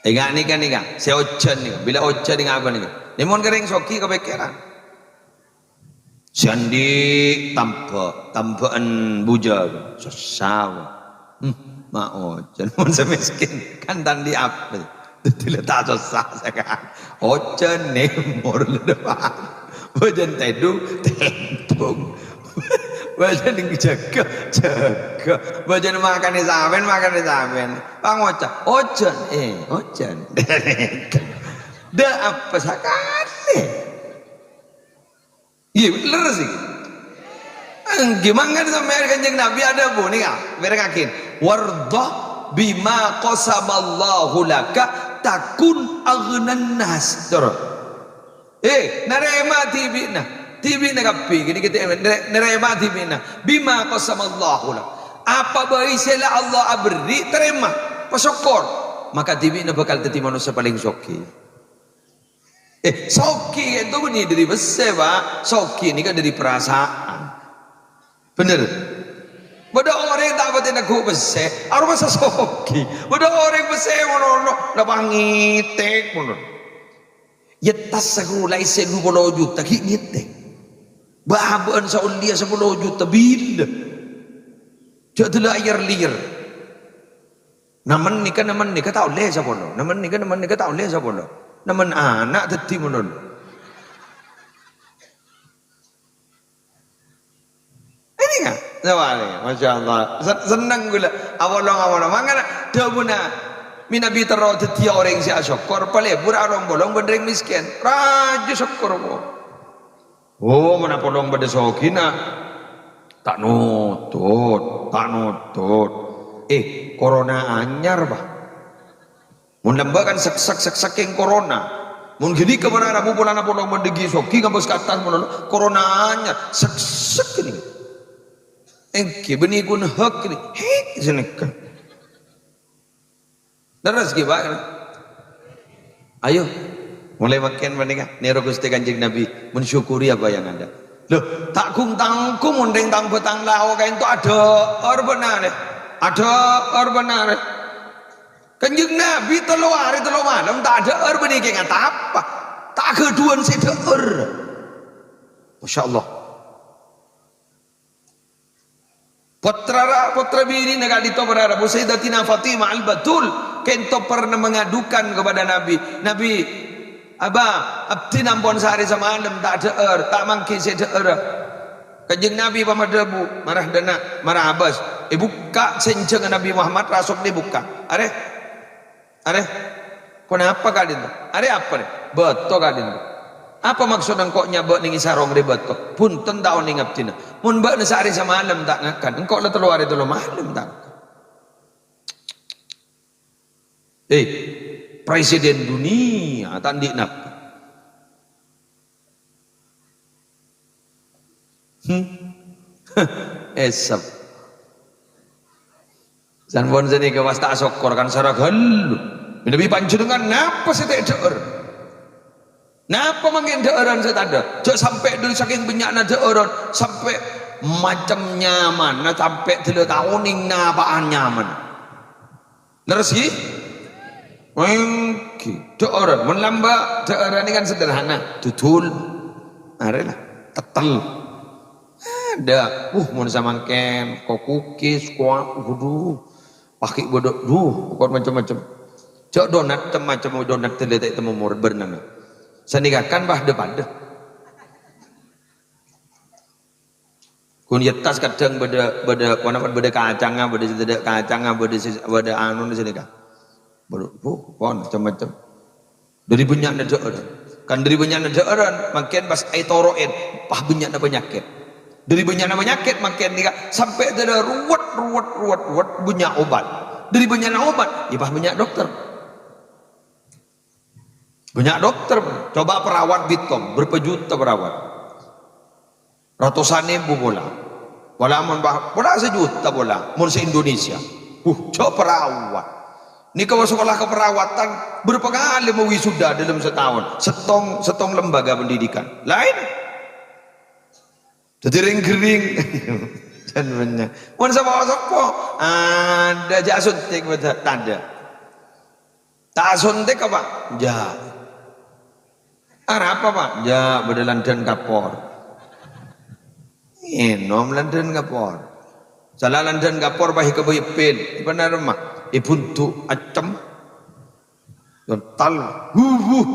Ènga' nèka, nèka. Sè ojhân nèka. Bilâ ojhân nèka apa nèka? Nèmon ka rèng soghi kapèkkèran. Sè andi' tambhâ', tambhâ'ân bujâ, sossa, wah. Hmm, ma' ojhân, mon sè mèskèn, kan ta' andi' apa. Dhâddhi la ta' sossa sakalè. Ojhân nèmor la dâpa'. Bâjâna tèdung, tèdung. Bâjâna jâgâ, jâgâ. Bâjâna makanè sampèyan, makanè sampèyan. Pangoca', "Ojhân, eh, ojhân." Dâ' apa sakalè. Ngghi, lerres ngghi. Ngghi, mangkana sampèyan Kanjeng Nabi adhâbu nèka, pèrengngaghi, "Wardha bima qasamallahu laka takun aghnan nas." Terros, eh, narèma dhibi'na, dhibi'na kabbhi, gini kita narè-, narèma dhibi'na. "Bima qasamallahu lak." Apa bhâi sè la Allah aberri', tarèma, pasokkor. Maka dhibi'na bhâkal dhâddhi manossa palèng soghi. Eh, soghi ènto bânnè dhâri pèssè, Pak. Soghi nèka dhâri parasaan. Bhender? Bâdâ orèng ta' patè neggu' pèssè, arowa sè soghi. Bâdâ orèng pèssè ngono, la pangètèk ngono. Yâ, tas sakola èssè dua polo juta ghi' ngètèk. Bâ'-abâ'ân saollèya sapolo juta bilâ. Jhâ' dâlâ ayer-lèyer. Namen nèka, namen nèka ta' ollè sapolo. Namen nèka, namen nèka ta' ollè sapolo. Namen ana' dhâddhi monon. Ini kan? Masya Allah. Sen-, senneng ghulâ. Apolong-apolong. Mangkana dhâbuna mènabi terro dhâddhiyâ orèng sè asokkor, palebur along-polong bân rèng mèskèn. Rajâ sokkor, kok. Oh, mon apolong bâdâ soghina, ta' notut, ta' notut. Eh, corona anyar, Pak. Mon lambâ' kan sek-sek, sek-sek kèng corona. Mon ghânèka bârâ' rabu polana polong mon dhâggi' soghi ngabâs ka attas mon corona anyar, sek-sek ghânèka. Èngghi bânnè ghun hak nè, hek, sanèka. Lerres ghi, Pak? Ayo, molaè mangkèn panèka, nèro Ghustè Kanjeng Nabi, mensyukuri apa yang ada. Loh, ta' ghung-tangghung mon rèng tang-bhâtang lao kaènto adhâ'âr bân arè. Adhâ'âr bân arè. Kanjeng Nabi tello arè tello malem ta' adhâ'âr bânnè kèng atapa? Ta' ghâdhuwân sè dhâ'âr. Masya Allah. Pottra ra-, pottra binèna ka'dinto para rabu, Sayyidatina Fatimah Al-Batul, kento pernah mengadukan kepada Nabi, "Nabi, Aba, abdhina ampon saarè samalem ta' dhâ'âr, ta' mangghi sè dhâ'âr." Kanjeng Nabi pamadhâbu, "Mara dâna', mara abâs." Èbukka' sènjhângnga Nabi Muhammad, rasolla èbukka'. "Arè, arè, ponapa ka'dinto? Arè apa, rè?" "Bâto ka'dinto." "Apa maksodda engko' nyabâ' neng è sarong rè bâto?" "Bhunten, ta' onèng abdhina." "Mon bâ'na saarè samalem ta' ngakan, engko' la tello arè tello malem ta' ngakan." Eh, presiden dunia ta' andi' napa. Hmm? Esep. Sampon sanèka pas ta' sokkor kan sara ghâllu. Mènabi panjhennengngan napa sè ta' dhâ'âr? Napa mangkèn dhâ'ârân sè tadâ'? Jhâ' sampè' dhuli sakèng bânnya'na dhâ'ârân, sampè' macem nyamanna, sampè' dâlâ ta' onèng napa'an nyamanna. Lerres, ghi? Èngghi. Dhâ'ârân. Mon lambâ', dhâ'ârân nèka kan sederhana. Dudul. Arè la. Tettel. Adâ'. Uh, mon samangkèn. Ko kukis, koa, waduh. Paghi' bâdâ, duh, pokok macem-macem. Jhâ' donat, macem-macem donat tèlè ta' ètemmo mor-, bârnana. Sanèka kan padâ-padâ. Ghun yâ tas kadhâng bâdâ, bâdâ, ponapa, bâdâ kacangnga, bâdâ sè tadâ' kacangnga, bâdâ sè, bâdâ anona sanèka. Bâdâ, bu, pon, macem-macem. Dâri bânnya'na dhâ'ârân. Kan dâri bânnya'na dhâ'ârân, mangkèn pas ètoro'è, pas bânnya'na panyakèt. Dâri bânnya'na panyakèt, mangkèn nèka sampè' dâlâ ruwet, ruwet, ruwet, ruwet, bânnya' obat. Dâri bânnya'na obat, yâ pas bânnya' dokter. Bânnya' dokter, coba perawat bhitung, berapa juta perawat? Ratusan èbu pola. Pola mon bah-, pola sajuta pola, mon se-Indonesia. Uh, jhâ' perawat. Nèka sakola keperawatan berapa kali mau wisuda dalam setahun? Settong, settong lembaga pendidikan. Laèn. Dhâddhi rèng-ghering. Jan bânnya'. Mon sapa-sapa, adâ' jhâ' suntik, bâdâ tadâ'. Ta' asuntik apa? Jhâ'. Arapa, Pak? Jhâ', bâdâ landhân kapor. Ngènom landhân kapor. Sala landhân kapor, pas èkabây pèl. Èpanarèma. Èbundu' accem. Yontal. Wuh, wuh.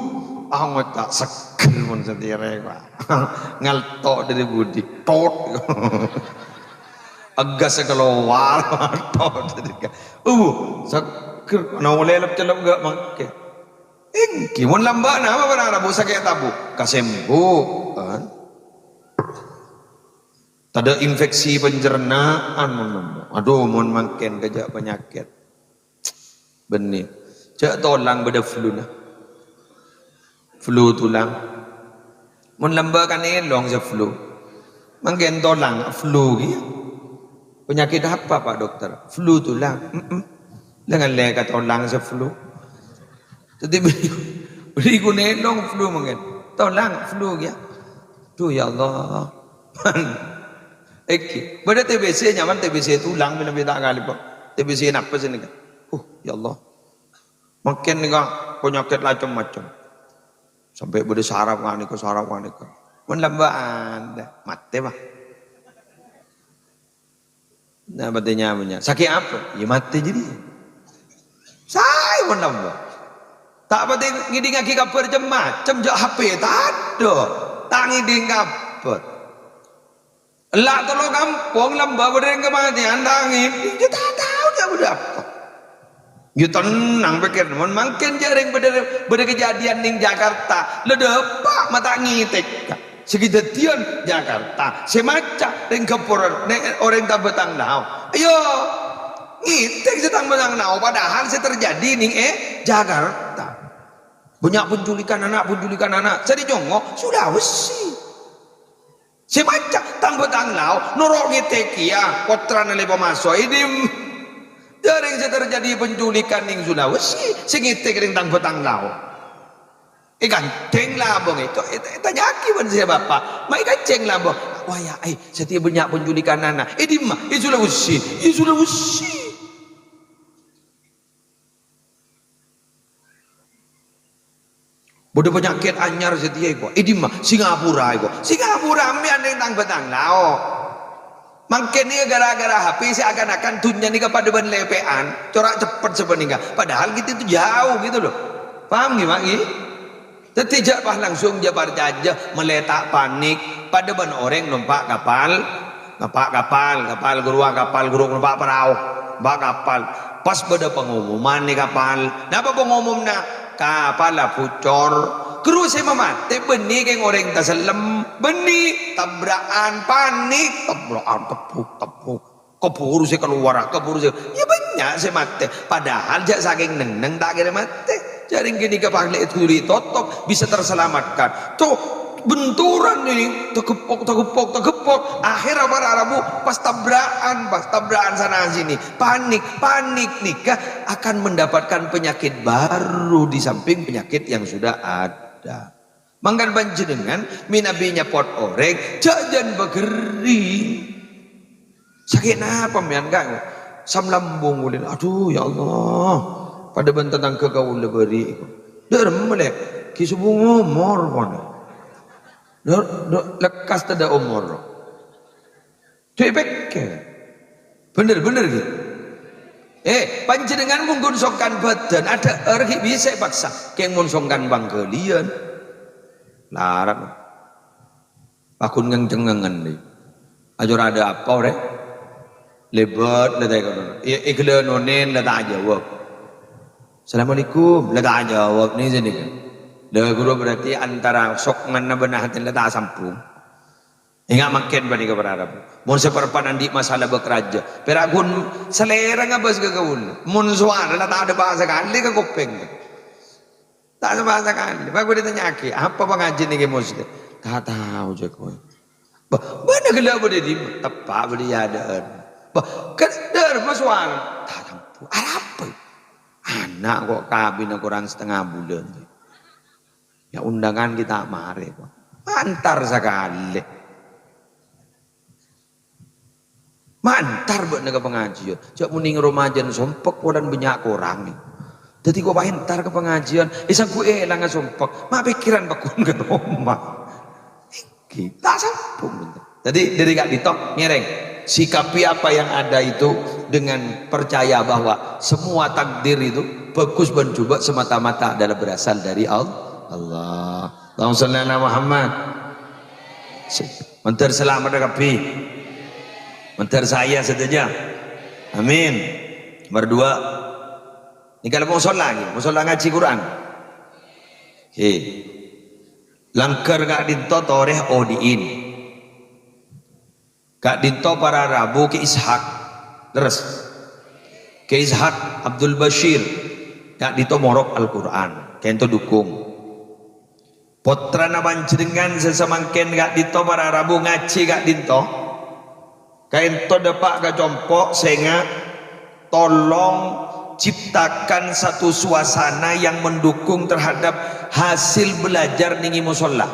Ah, ngoca' seger mon satèya, Pak. Ngalto' dâri budi. Tot. Agas kalowar. Tot. Uh, seger. Ana olè lep-celep enggak mangkèn. Èngghi, mon lambâ' napa bârâmma, Bu, sakè' tabu? Kasembuh, kan? Tadâ' infeksi pencernaan, mon lambâ'. Aduh, mon mangkèn kajhâ' panyakèt. Bânnè. Jhâ' tolang bâdâ fluna. Flu tulang. Mon lambâ' kan èlong sè flu. Mangkèn tolang flu kèya. Penyakit apa, Pak Dokter? Flu tulang. Mm-mm. La ngallè ka tolang sè flu. Dhâddhi bânnè, bânnè ghun èlong flu mangkèn. Tolang flu kèya. Duh, ya Allah. Èngghi, bâdâ T B C, nyaman T B C tulang, mènabi ta' kalèpo. T B C napa sè nèka? Uh, ya Allah. Mangkèn nèka panyakèt la cem-macem. Sampè' bâdâ saraf nganèka, saraf nganèka. Mon lambâ'ân, matè, Pak. Nah, matè nyamana. Sakè' apa? Ya matè jârèya. Saè mon lambâ'. Ta' patè ngèdingngaghi kabhâr cem-macem, jâ' H P tadâ'. Ta' ngèding kabhâr. Ella' tello kampong lambâ' bâdâ rèng kamatèyan, ta' ngèding, jâ' ta' tao jâ' bâdâ apa. Jâ' tennang pèkkèr, mon mangkèn jâ' rèng bâdâ, bâdâ kejadian nèng Jakarta, la dâpa' ma' ta' ngètèk. Sè kadhâddhiyân Jakarta, sè maca rèng Gapura, nè-, orèng Tambâ Tanglao. Ayo, ngètèk sè Tambâ Tanglao, padahal sè terjadi nèng è Jakarta. Bânnya' penculikan anak, penculikan anak. Sè dhi' Congo, Sulawesi. Sè maca Tambâ Tanglao, noro' ngètèk kèya, pottrana lè pamaso, è dimma. Jâ' rèng sè terjadi penculikan nèng Sulawesi, sè ngètèk rèng Tambâ Tanglao. Èkancèng labâng, èto-, èt-, ètanya'aghi bân sè bapa'. Ma' èkancèng labâng. Wah, ya, eh, satèya bânnya' penculikan anak. È dimma? È Sulawesi. È Sulawesi. Bâdâ panyakèt anyar satèya, èko. È dimma? Singapura, èko. Singapura, mè' andeng tang bâtang lao. Mangkèn nèka gara-gara H P seakan-akan dhunnya nèka padâ bân lèpè'an, cora' ceppet sapanèka. Padahal kita itu jauh gitu loh. Paham ngghi, Mak, ngghi? Dhâddhi jâ' pas langsung jâ' parcajâ, mellè ta' panik, padâ bân orèng nompa' kapal, nompa' kapal, kapal ghâruwa, kapal ghâruwa nompa' parao, nompa' kapal. Pas bâdâ pengumuman è kapal. Napa pengumumna? Kapalla bucor. Ghâruwa sè mamatè bânnè kèng orèng tasellem, bânnè tabra'an, panik, tabra'an, tebbhu, tebbhu. Kabhuru sè kalowara, kabhuru sè, ya bânnya' sè matè. Padahal jâ' sakèng neng-neng ta' kèra matè. Jâ' rèng ghânèka paling èdhuri totop, bisa terselamatkan. Tuh, benturan ini, tageppok, tageppok, tageppok. Akhirnya para rabu pas tabra'an, pas tabra'an sana sini. Panik, panik nèka akan mendapatkan penyakit baru di samping penyakit yang sudah ada. Mangkana panjhennengngan mènabi nyapot orèng, jâ' jân bâgherring. Sakè' napa, mèyan, Ka'? Asam lambung ulèn. Adhu, ya Allah. Padâ bân tatangghâ kaulâ bâri'. Dâ' remma, Lè'? Ghi' sobung omor, pon. Dâ', dâ', lekkas tadâ' omor. Dhu èpèkkèr. Bhender, bhender, ghi? Eh, panjhennengngan mon ghun songkan bhâdhân, adhâ'âr ghi' bisa èpaksa. Kèng mon songkan pangghâliyân. Larat. Paghun ngèng-cengngèngan, dhi. Ajhur adâ' apa, orèng? Lèbât, la ta' èkono. È-, èghellâ' nonèn, la ta' ajâwâb. "Assalamualaikum," la ta' ajâwâb, nèng sènèka. La, ghuru berarti antara sokmanna bân atèna la ta' sambhung. Enga' mangkèn panèka para rabu. Mon saparpan andi' masalah bâk rajâ, pèra' ghun salèrana ngabâs ka kaulâ. Mon sowara la ta' adâ' pa' sakalè ka kopèng. Ta' adâ' pa' sakalè. Bâ' ghun ètanya'aghi, "Apa pangajhiyân nèka, Mus?" "Ta' tao, jâ' kowe." "Bâ, bâ'na ghellâ' bâdâ è dimma?" "Teppa' bâdâ è adâ'ân." "Bâ, kèdâr, Mus, sowara?" "Ta' tambu." "Arapa?" "Ana' kok kabinna korang satengnga bulân." Ya, undangan kita marè, Pak. Mantar sakalè. Mantar bâ'na ka pangajhiyân. Jâ' mon nèng roma jân sompek polana bânnya' korang. Dhâddhi kok pas entar ka pangajhiyân, è sangghu èlang sompek. Ma' pèkkèran pagghun ka roma. Èngghi, ta' sambhung. Dhâddhi, dhâri ka'dinto, ngèrèng. Sikapi apa yang ada itu dengan percaya bahwa semua takdir itu bagus dan juga semata-mata adalah berasal dari Al-, Allah. Allahumma shalli ala Muhammad. Sip. Mandhâr salamet kabbhi. Mandhâr saè sadhâjâ. Amin. Nomor dua. Nèka la mosolla, ngghi. Mosolla ngajhi Qur'an. Oke. Langghâr ka'dinto torè odi'in. Ka'dinto para rabu Kè Ishak. Lerres. Kè Ishak Abdul Bashir. Ka'dinto morok Al-Qur'an. Ka'dinto dukung. Pottrana panjhennengngan sè samangkèn ka'dinto para rabu ngajhi ka'dinto. Ka'dinto dâpa' ka compo', sènga', tolong ciptakan satu suasana yang mendukung terhadap hasil belajar nèng è mosolla.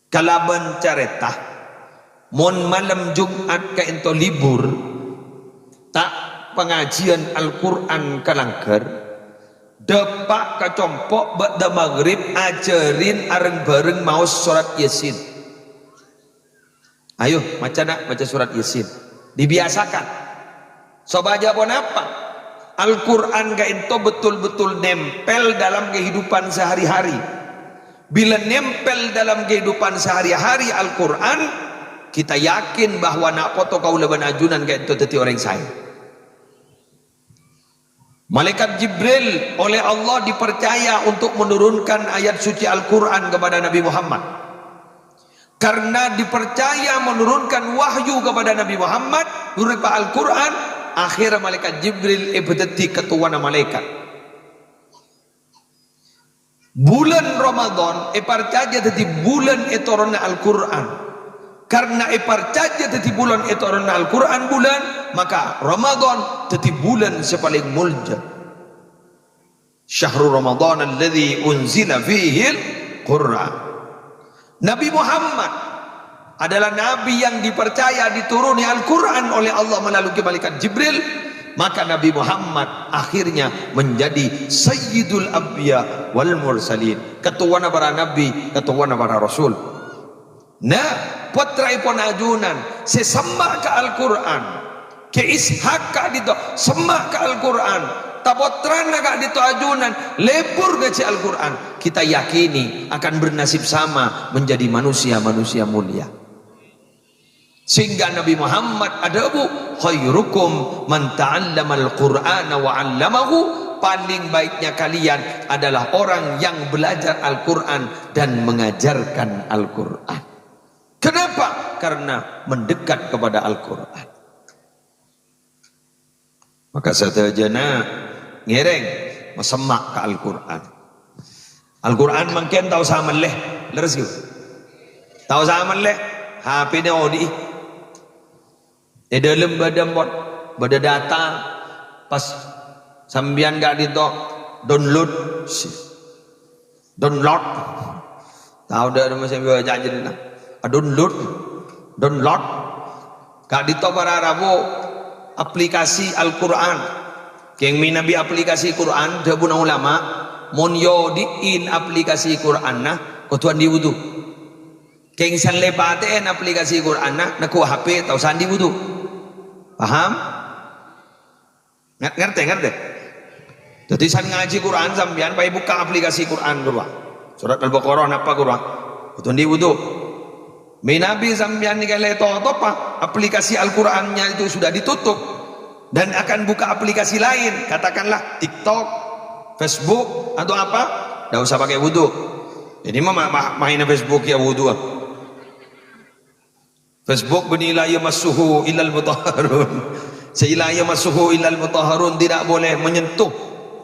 Kalabân carèta, Mon malem Jum'at ka'ento libur, ta' pangajiân Al-Qur'an ka langghâr, dâpa' ka compo' ba'da maghrib ajhârin areng-bhâreng maos sorat Yasin. Ayo, maca, na', maca sorat Yasin. Dibiasakan. Sopajâ ponapa? Al-Qur'an ka'ento betul-betul nempel dalam kehidupan sehari-hari. Bilâ nempel dalam kehidupan sehari-hari Al-Qur'an, kita yakin bahwa na' poto kaulâ bân ajunan ka'ento dhâddhi orèng saè. Malaikat Jibril oleh Allah dipercaya untuk menurunkan ayat suci Al-Qur'an kepada Nabi Muhammad. Karena dipercaya menurunkan wahyu kepada Nabi Muhammad berupa Al-Qur'an, akhir malaikat Jibril èbâdhâddhi katowana malaèkat. Bulân Ramadan èparcajâ dhâddhi bulân ètoronna Al-Qur'an. Karena èparcajâ dhâddhi bulân ètoronna Al-Qur'an bulân, maka Ramadan dhâddhi bulân sè palèng molja. Syahru Ramadan alladzi unzila fihil Qur'an. Nabi Muhammad adalah nabi yang dipercaya dituruni Al-Qur'an oleh Allah melalui malaikat Jibril, maka Nabi Muhammad akhirnya menjadi sayyidul anbiya wal mursalin, katowana para nabi, katowana para rasul. Nah, pottraèpon ajunan sè semma' ka Al-Qur'an, Kè Ishak ka'dinto semma' ka Al-Qur'an, ta' pottrana ka'dinto ajunan lebur ngajhi Al-Qur'an, kita yakini akan bernasib sama menjadi manusia-manusia mulia. Sehingga Nabi Muhammad adhâbu, "Khairukum man ta'allamal Qur'ana wa 'allamahu," paling baiknya kalian adalah orang yang belajar Al-Qur'an dan mengajarkan Al-Qur'an. Kenapa? Karena mendekat kepada Al-Qur'an. Maka sadhâjâna ngèrèng, masemma' ka Al-Qur'an. Al-Qur'an mangkèn ta' osa mellè, lerres ghi? Ta' osa mellè, H P-na odi'i. È dâlem bâdâ mon, bâdâ data, pas sampèyan ka'dinto download, si. Download. Tao dâ' remma sè bâca jârèya. A-download. Download. Ka'dinto para rabu aplikasi Al-Qur'an. Kèng mènabi aplikasi Qur'an, dhâbuna ulama, mon èodi'in aplikasi Qur'anna, kodhu andi' wudu. Kèng sallè patè'èn aplikasi Qur'anna, negghu' H P, ta' osa andi' wudu. Paham? Nga-, ngartè, ngartè? Dhâddhi, san ngajhi Qur'an sampèyan, pas bukka' aplikasi Qur'an ghâruwa. Surat Al-Baqarah napa ghâruwa? Kodhu andi' wudu. Mènabi sampèyan nèka la ètotopa, aplikasi Al-Qur'annya itu sudah ditutup, dan akan buka aplikasi lain, katakanlah TikTok, Facebook, atau apa, ndak usah pakai wudu. Jadi, ma-, ma-, ma-, maènna Facebook ya wudu, ah. Facebook bânnè la yamassuhu illal mutahharun. Sè la yamassuhu illal mutahharun, tidak boleh menyentuh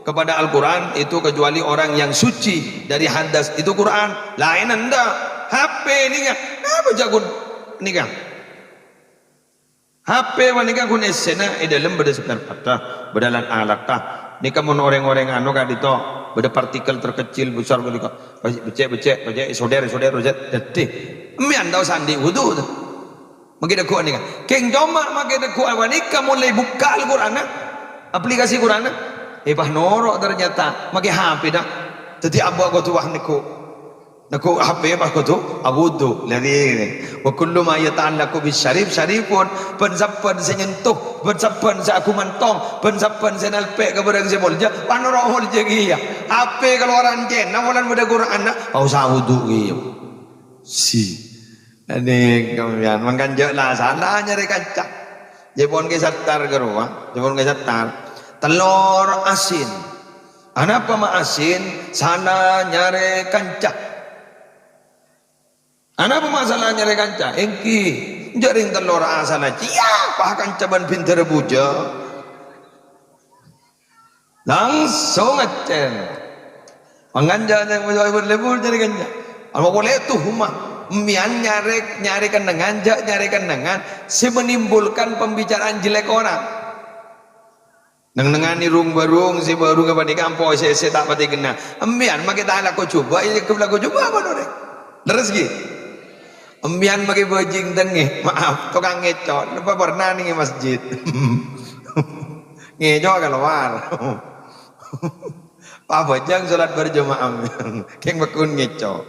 kepada Al-Qur'an itu kecuali orang yang suci dari hadas. Itu Qur'an. Laèn endâ'. H P nèka. Napa jhâ' ghun nèka? H P panèka ghun essèna è dâlem bâdâ spare part-ta, bâdâ alat-alatta. Nèka mon orèng-orèng anu ka'dinto, bâdâ partikel terkecil besar ghânèka. Pas becek-becek, becek, soder, soder, soder. Dhâddhi, sampèyan ta' osa andi' wudu, to. Maskè negghu' nèka. Kèng coma maskè negghu' panèka molaè bukka' Al-Qur'anna, aplikasi Qur'anna. Eh, pas noro' ternyata maskè H P-na. Dhâddhi abâ' kodhu pas negghu'. Negghu' H P pas kodhu awudu. Lha, wa kullu ma yata'allaqu bis syarif syarifun. Bân sabbhân sè nyentuh, bân sabbhân sè agumantong, bân sabbhân sè nalpè' ka bârâng sè molja, pas noro' molja kèya. H P kalowaran Cèna, polana bâdâ Qur'anna, ta' osa awudu kèya. Si. Anèng, sampèyan, mangkana jhâ' la sala nyarè kanca. Jhâ' pon kè sattar ghâruwa, jhâ' pon kè sattar. Tellor asin. Anapa ma' asin? Sala nyarè kanca. Anapa ma' sala nyarè kanca? Èngghi, jhâ' rèng tellor asalla cèya, pas kanca bân bhindhârâ bujâ. Langsung ngècèn. Mangkana jhâ' lebur-lebur jârèya kanca. Apa polè tuhuma? Sampèyan nyarè, nyarè kennengngan, jhâ' nyarè kennengngan sè menimbulkan pembicaraan jelek orang. Neng-nengngan è rung-bârung, sè bârung panèka ampo sè, sè ta' patè kenna. Sampèyan maskè ta' alako jhubâ', ya alako jhubâ' bân orèng. Lerres ghi? Empiyan makè bhâjing tengngè, maaf, tokang ngèco', napa pernah nèng è masjid? Ngèco' kalowar. Pabhâjâng salat berjamaah, kèng pagghun ngèco'.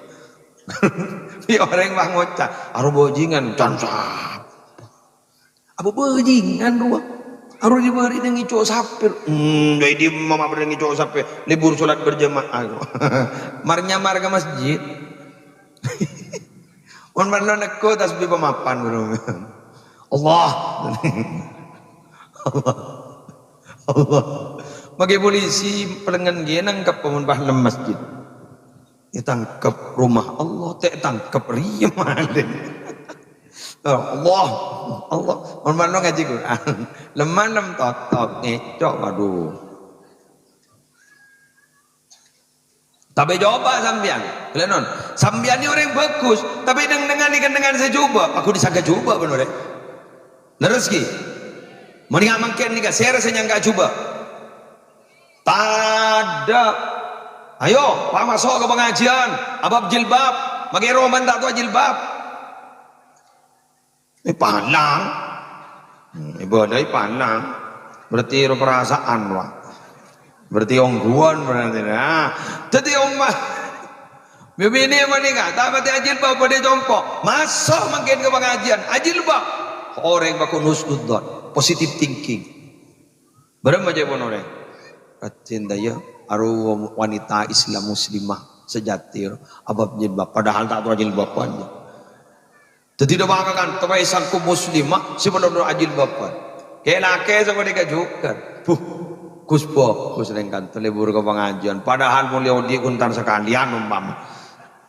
Bi' orèng pas ngoca', "Aro bhâjingan, can sapa? Apa bhâjingan rowa? Aro dibâri' nèng ngèco' sapè." Hmm, dâri dimma ma' bâdâ ngèco' sapè? Lebur salat berjamaah. Mar-nyamar ka masjid. Mon parlo neggu' tasbih pamapan, bro. Allah. Allah. Allah. Makè polisi pelengngen ghi' nangkep mon pas lem masjid. Ètangkep rumah Allah, ta' ètangkep rèya malèng. Allah, Allah. Mon parlo ngajhi Quran. Lem-malem totok, ngèco', waduh. Tapè coba sampèyan, kalenon. Sampèyan nèka orèng bhâghus, tapè neng-ennengngan nèka neng-ennengngan sè jhubâ', pagghun disangka jhubâ' bân orèng. Lerres ghi? Mon nèka mangkèn nèka, sèra sè nyangka jhubâ'? Tadâ'. Ayo, pamaso' ka pangajiân, abâb jilbab, makè roman ta' towa jilbab. Èpalang. Hmm, ibadah èpalang. Berarti ro perasaan, Pak. Berarti ongghuwân berarti. Nah, dhâddhi omma'. Bibinè panèka, ta' patè ajilbab, padâ compo'. Maso' mangkèn ka pangajiân, ajilbab. Orèng pagghun husnudzon, positive thinking. Bârâmma ca'èpon orèng? Rajin ta' iyâ, aro wanita Islam muslimah sejati, abâb jilbab, padahal ta' towa jilbaban. Dhâddhi, dâpa' ka kantor, "È, sangko muslimah, sè perlo ajilbaban." Kè-lakè sapanèka jhughân. Buh, Gus, bagus neng kantor, lebur ka pangajiân. Padahal molaè odi' ghun tan sakalèyan, ompama.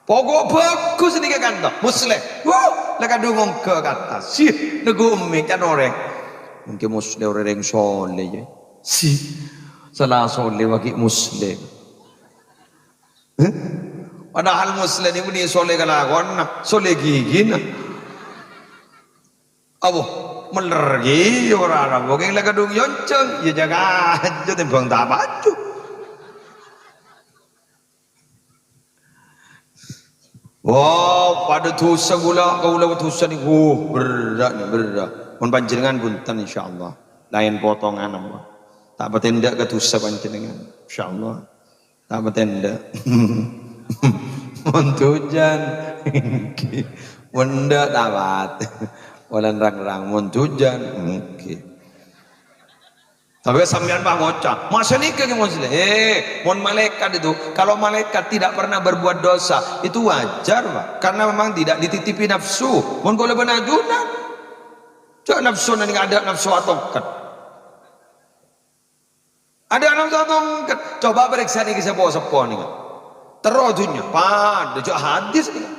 Pokok bagus nèka kantor. Musleh. Wuh, la kadhung ongghâ ka attas. Sih, neggu' emmè can orèng. Mungkin Musleh orèng sholeh, yâ. Sih, sala sholeh bâgi Musleh. Hah? Padahal Musleh nèka bânnè sholeh kalakonna, sholeh ghigina. Abbhu, mèller ghi ora rabu, kèng la kadhung èonjhâng, yâ jâgâ ajâ tèmbhâng ta' paju. Wah, padâ dhusa kaulâ, kaulâ dhusa nèko, berrâ' nè, berrâ'. Mon panjhennengngan bhunten, insyaallah. Laèn potongan apa. Ta' patèndhâ ka dhusa panjhennengngan, insyaallah. Ta' patèndhâ. Mon dhujân, èngghi. Mon endâ', ta' patè. Polana rang-rang, mon dhujân, èngghi. Tapè sampèyan, Pak, ngoca', "Masa nèka, Ki Muslim?" Eh, mon malaikat itu, kalau malaikat tidak pernah berbuat dosa, itu wajar, Pak. Karena memang tidak dititipi nafsu. Mon kaulâ bân ajunan, ca'na nafsu nèng adâ' nafsu atongket. Adâ' nafsu atongket. Coba parèksa nèka sèpo-sèpo nèka. Terro dhunnya, padâ jâ' hadis nèka.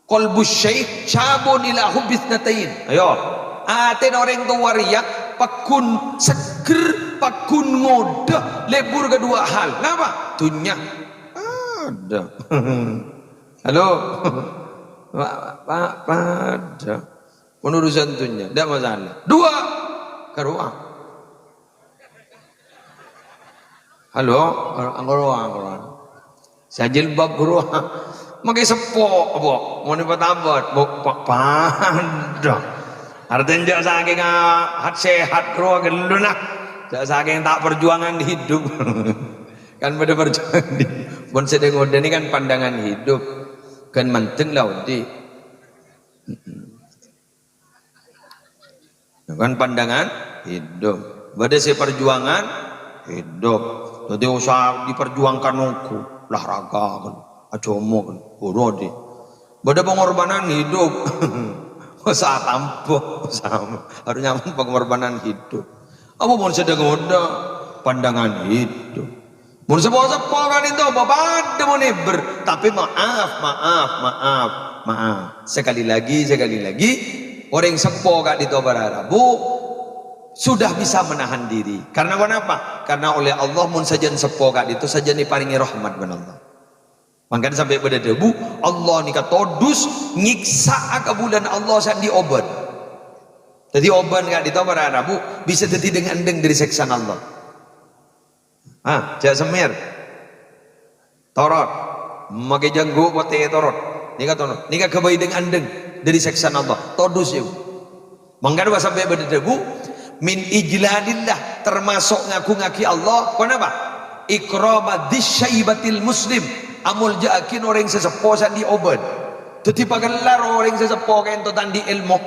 Qalbu syekh syabun ila hubbi itsnatain. Ayo. Atèna orèng towa rèya paggun seger, paggun ngodâ, lebur ka duwâ' hal. Napa? Dhunnya. Adâ'. Halo. Pa-, pa-, padâ. Pon urusan dhunnya, ndak masalah. Duwâ'. Karowa. Halo, angkoro, angkoro. Sè ajilbab ghuru. Makè seppo, Bu. Mon èpatabât, Bu, pa-, padâ. Artèna jâ' sakèng, ah, hat-sehat ghuru ghâllu, nah. Jâ' sakèng ta' perjuangan hidup. Kan padâ perjuangan di-, mon sè dâ-ngodâ nèka kan pandangan hidup. Kan manten la odi'. Mm-mm. Ya kan, pandangan hidup. Bâdâ sè perjuangan hidup. Dhâddhi usaha diperjuangkan ongghu, olahraga kan, ajomo kan, ghuru odi'. Bâdâ pengorbanan hidup. Usaha tampo, usaha harus nyaman pengorbanan hidup. Apa mon sè dâ-ngodâ? Pandangan hidup. Mon seppo-seppo ka'dinto, apa padâ mon èbher. Tapè maaf, maaf, maaf, maaf. Sekali lagi, sekali lagi, orèng seppo ka'dinto para rabu sudah bisa menahan diri. Karena kenapa? Karena oleh Allah mon sajân seppo ka'dinto sajân èparèngè rahmat bân Allah. Mangkana sampè' bâdâ dhâbu, Allah nèka todus nyèksa'a kabulâna Allah sè andi' obân. Dhâddhi obân ka'dinto para rabu bisa dhâddhi dheng-endheng dâri sèksana Allah. Ah, jâ' semmer. Torot. Makè jhânggu potè torot. Nèka tono, nèka ghâbây dhâng-andhâng dhâri sèksana Allah. Todus, yâ. Mangkana pas sampè' bâdâ dhâbu, "Min ijlalillah," termasuk ngagungngaghi Allah. Ponapa? "Ikrama dzisyaibatil muslim," amolja'aghi orèng sè seppo sè andi' obân. Dhâddhi pakellar orèng sè seppo ka'ènto ta' andi' èlmo.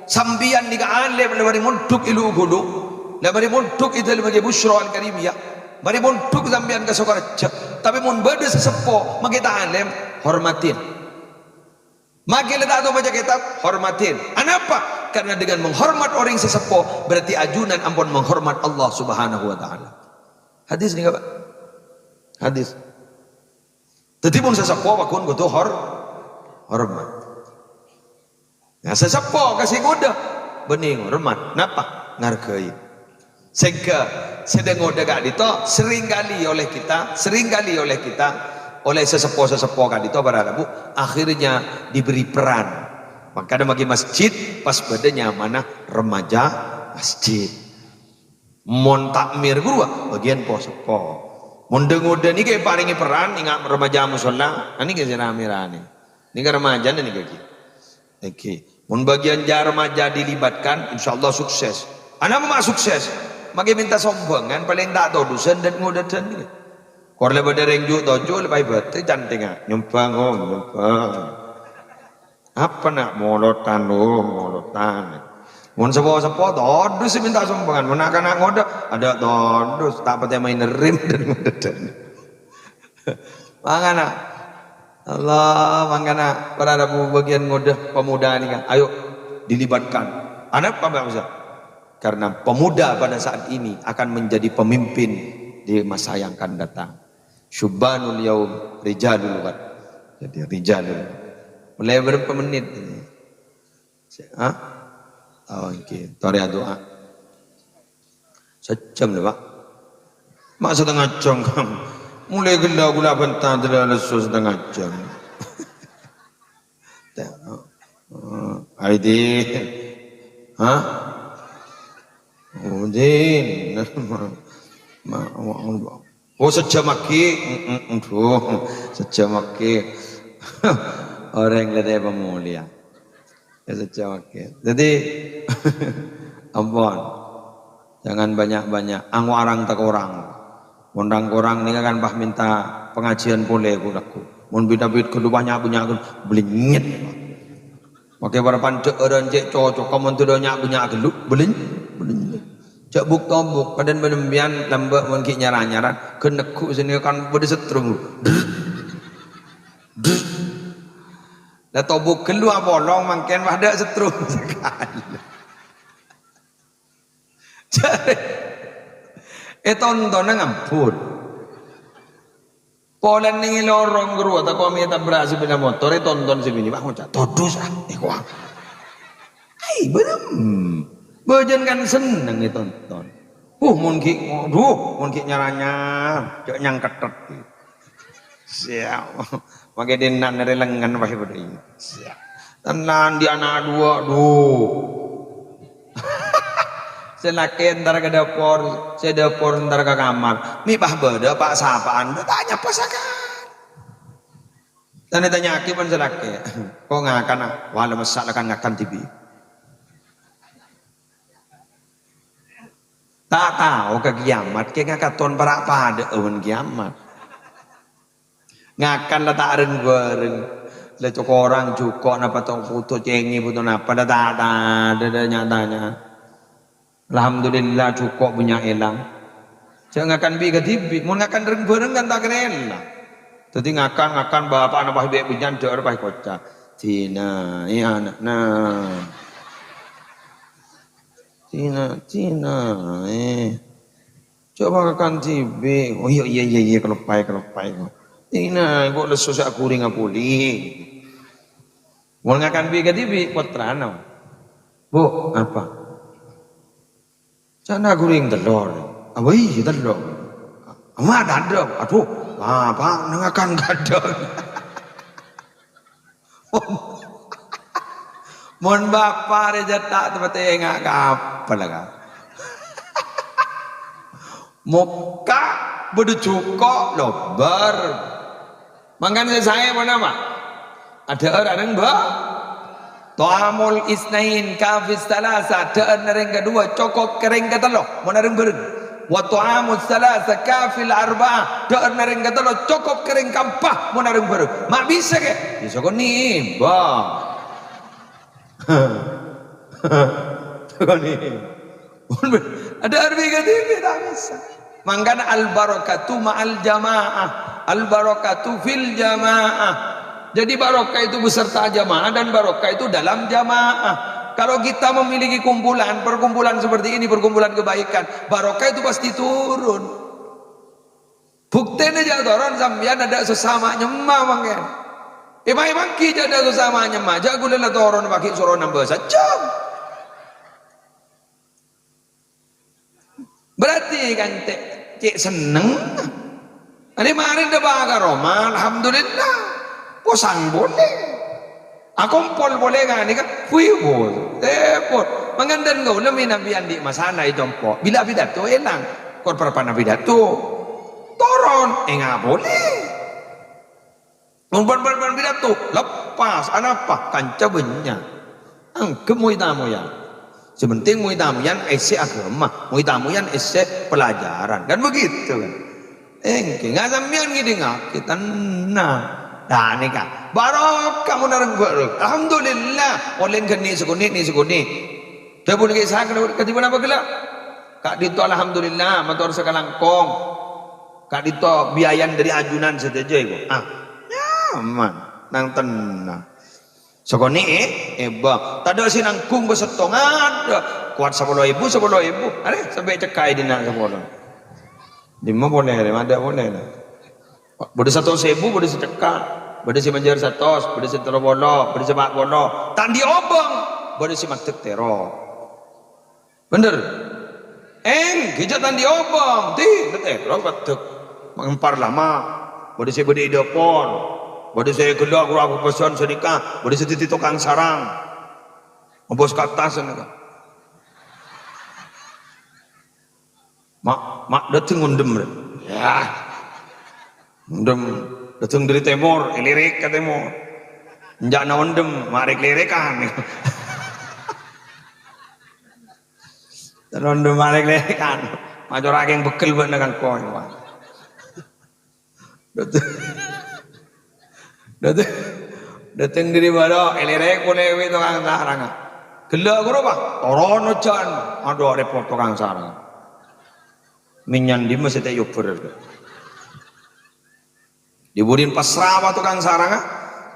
Sampèyan nèka alim, la marè mondhuk è Lu'u Ghulu, la marè mondhuk è dâlemma Busyra Al-Karimiyah, marè mondhuk sampèyan ka Sokareja. Tapè mon bâdâ sè seppo, makè ta' alim, hormatin. Makè la ta' tao maca kètab, hormatin. Anapa? Karena dengan menghormat orèng sè seppo, berarti ajunan ampon menghormat Allah Subhanahu wa Ta'ala. Hadis nèka, Pak. Hadis. Dhâddhi, mon sè seppo, pagghun kodhu hor-, hormat. Nah, sè seppo ka sè ngodâ, bânnè hormat. Napa? Ngargai. Sehingga sè ngodâ ka'dinto seringkali oleh kita, seringkali oleh kita, oleh sè seppo-sè seppo ka'dinto para rabu, akhirnya diberi peran. Makanya bagi masjid, pas bâdâ nyamana remaja masjid. Mon takmir ghuru, bâgiyân po-seppo. Mon dhâng-ngodâ nèka èparèngè peran, enga' remaja musholla, nèka sè ramè-ramè. Nèka remajana nèka ghi. Èngghi. Mon bâgiyân jâ' remaja dilibatkan, insyaallah sukses. Anapa ma' sukses? Makè mènta sombhângan, palèng ta' todusân dhân-ngodâdhân nèka. Kor la bâdâ rèng ju'-toju' la paèbâtè cantèngnga. Nyombhâng, oh, nyombhâng. Apa na' molotan, oh, molotan. Mon seppo-seppo, todus sè mènta sombhângan. Mon na'-kana' ngodâ, adâ' todus, ta' patè maènèrrèm dhân-ngodâdhân. Mangkana, Allah, mangkana para rabu bâgiyân ngodâ pemuda nèka. Ayo, dilibatkan. Anapa, Pak Ustaz? Karena pemuda pada saat ini akan menjadi pemimpin di masa yang akan datang. Syubbanul yaum rijalul ghad. Jadi rijalul. Mulai berapa menit ini? Se-, ha? Oh, èngghi. Torè adu'a. Sajjhâm lho, Pak. Ma' satengnga jhâm, Kang. Mulai ghellâ' ghulâ bhânta dâlâ lesso satengnga jhâm. Te-, eh, Aidin. Hah? Udin. Ma-, ma-, ma-, oh, sajjhâm aghi. Mm, mm, aduh, sajjhâm aghi. Orèng la tèpa molèya. Ya, sajjhâm aghi. Dhâddhi, ampon. Jangan banyak-banyak. Ang-, arang ta' korang. Mon rang-korang nèka kan pas mènta pangajiân polè, ghu-, lagghu. Mon bit-abit ghâllu banyak-banyak ghâllu, blennyet. Makè para pandhâ'ârân cè' cocoka mon dhâddhi nya'-, nya'-, ghâllu, blenny-, blennyet. Jhâ' buk-tobuk, kadhâng bân sampèyan lambâ' mon ghi' nyar-anyaran, ghân negghu' sè nèka kan bâdâ setrum. Drrr. Drrr. La tobuk ghâllu apolong mangkèn padâ setrum sakalè. Jârèya ètontonè ngampun. Polana nèng è lorong ghâruwa tako' mè' tabrak sepeda motor, ètonton sè binè', Pak, ngoca', "Todus, ah, èkowa." Ai, bârem. Bâjâna kan senneng ètonton. Uh, mon ghi', duh, mon ghi' nyar-anyar, jhâ' nyang kettet. Siap. Makè dinna' narè lengngen, Pak, bâdâ, iya. Siap. Tenan, di ana' duwâ', duh. Sè lakè entar ka dâpor, sè dâpor entar ka kamar. Mè' pas bâdâ pa'-sapa'an, ta' nyapa sakalè. Tanya-tanya'aghi bân sè lakè. Ko' ngakan, ah? Wah, la messa' la kan ngakan dhibi'. Ta' tao ka kiamat, kèng katon para' padâ'â bân kiamat. Ngakan la ta' reng-bhâreng. La cokorang jhuko' napa to-, buto cèngè buto napa, la ta', ta-, ta-, ta-, nya-tanya. Alhamdulillah, jhuko' bânnya' èlang. Jhâ' ngakan bi' kadhibi'. Mon ngakan reng-bhâreng kan ta' kèra èlang. Dhâddhi ngakan, ngakan, bapa'na pas bi' bânnya'an, dhâ'âr pas èkoca', "Dina, è ana'na. Dina, dina, eh." Coba ngakan dhibi'. "Oh, iyâ, iyâ, iyâ, iyâ, kaloppaè, kaloppaè, ko'. Dina, engko' lesso sè aghuringa polè." Mon ngakan bi' kadhibi', pottrana. "Bu, apa?" "Ca'na ghuring tello'." "Apa iyâ tello'?" "Ama' tadâ'." "Aduh, bapa'na ngakan ghâdhâng." Mon bapa' rè jhâ' ta' tepatè enga' kapal, kan? Mokka' bâdâ jhuko' lobâr. Mangkana sè saè ponapa? Adhâ'âr areng ba-, Ta'amul isnain kafis salasa, dhâ'âr nareng kadhuwâ cokop ka reng katello, mon areng bhâreng. Wa ta'amus salasa kafil arba'ah, dhâ'âr nareng katello cokop ka reng kaempa, mon areng bhâreng. Ma' bisa, kè? Bisa kènè', bâ. Bisa kènè'. Adhâ'âr bi' kadhibi' ta' bisa. Mangkana al-barakatu ma'al jama'ah, al-barakatu fil jama'ah. Jadi barokah itu beserta jamaah dan barokah itu dalam jamaah. Kalau kita memiliki kumpulan, perkumpulan seperti ini, perkumpulan kebaikan, barokah itu pasti turun. Buktèna jhâ' toron sampèyan adâ' sesama nyemma mangkèn. Emang-emang ghi' jhâ' adâ' sesama nyemma, jhâ' ghulâ la toron paghi' soro nambâ sajjhâm. Berarti kan cè', cè' senneng. Ane marè dâpa' ka roma, alhamdulillah. Posang polè. Akompol polè nganèka, wih, bos. Repot. Mangkana kaulâ mènabi andi' masalah è compo'. Bilâ pidato èlang. Kor parappa'na pidato. Toron, enga' polè. Mon bân-bân pidato, lepas, anapa? Kanca bânnya'. Anggep moy-tamoyan. Sè penting moy-tamoyan èssè aghâma, moy-tamoyan èssè pelajaran. Kan begitu, kan? Èngghi, nga' sampèyan ngèdingngaghi, tenang. Nah, nèka, barokah mon areng bhâreng. Alhamdulillah, ollè ghâni' sakonè', nè' sakonè'. Dhâbuna Kè Ishak, kadhi ponapa ghellâ'? Ka'dinto alhamdulillah, mator sakalangkong. Ka'dinto biayan dâri ajunan sadhâjâ, Ibu. Ah, nyaman, nang tenang. Sakonè', eh, bâ. Tadâ' sè nanggung bâ' sèttong, adâ'. Kowat sapolo èbu, sapolo èbu. Arè, sampè' cekka' è dinna' sapolo. Dimma polè, arè, madâ' polè, nah. Bâdâ satos èbu, bâdâ sè cekka'. Bâdâ sè majâr satos, bâdâ sè tello polo, bâdâ sè pa' polo. Ta' andi' obâng, bâdâ sè maddhek tèro. Bhender? Èngghi, jhâ' ta' andi' obâng, dhi, tèro maddhek. Mangèmpar lama. Bâdâ sè bâdâ è dâpor. Bâdâ sè ghellâ' ghuru abu pèsan sanèka. Bâdâ sè dhâddhi tokang sarang. Ngobâs ka attas sanèka. Ma', ma' dâteng ondhem, rè. Ya. Ondhem dâteng dâri tèmor, èlèrèk ka tèmor. Enjâ'na ondhem, ma' rèk-lèrèkan. Ondhem ma' rèk-lèrèkan. Macoraghi bhâghel bâ'na kan koy, Pak. Dâteng, dâteng, dâteng dâri bâdâ, èlèrèk polè bi' tokang sarangnga. Ghellâ' ghuru, Pak, toron ojhân. Adhu, repot tokang sarang. Mènyan dimma sè ta' èobbhâr. Dibudin pasra, Pak, tokang sarangnga.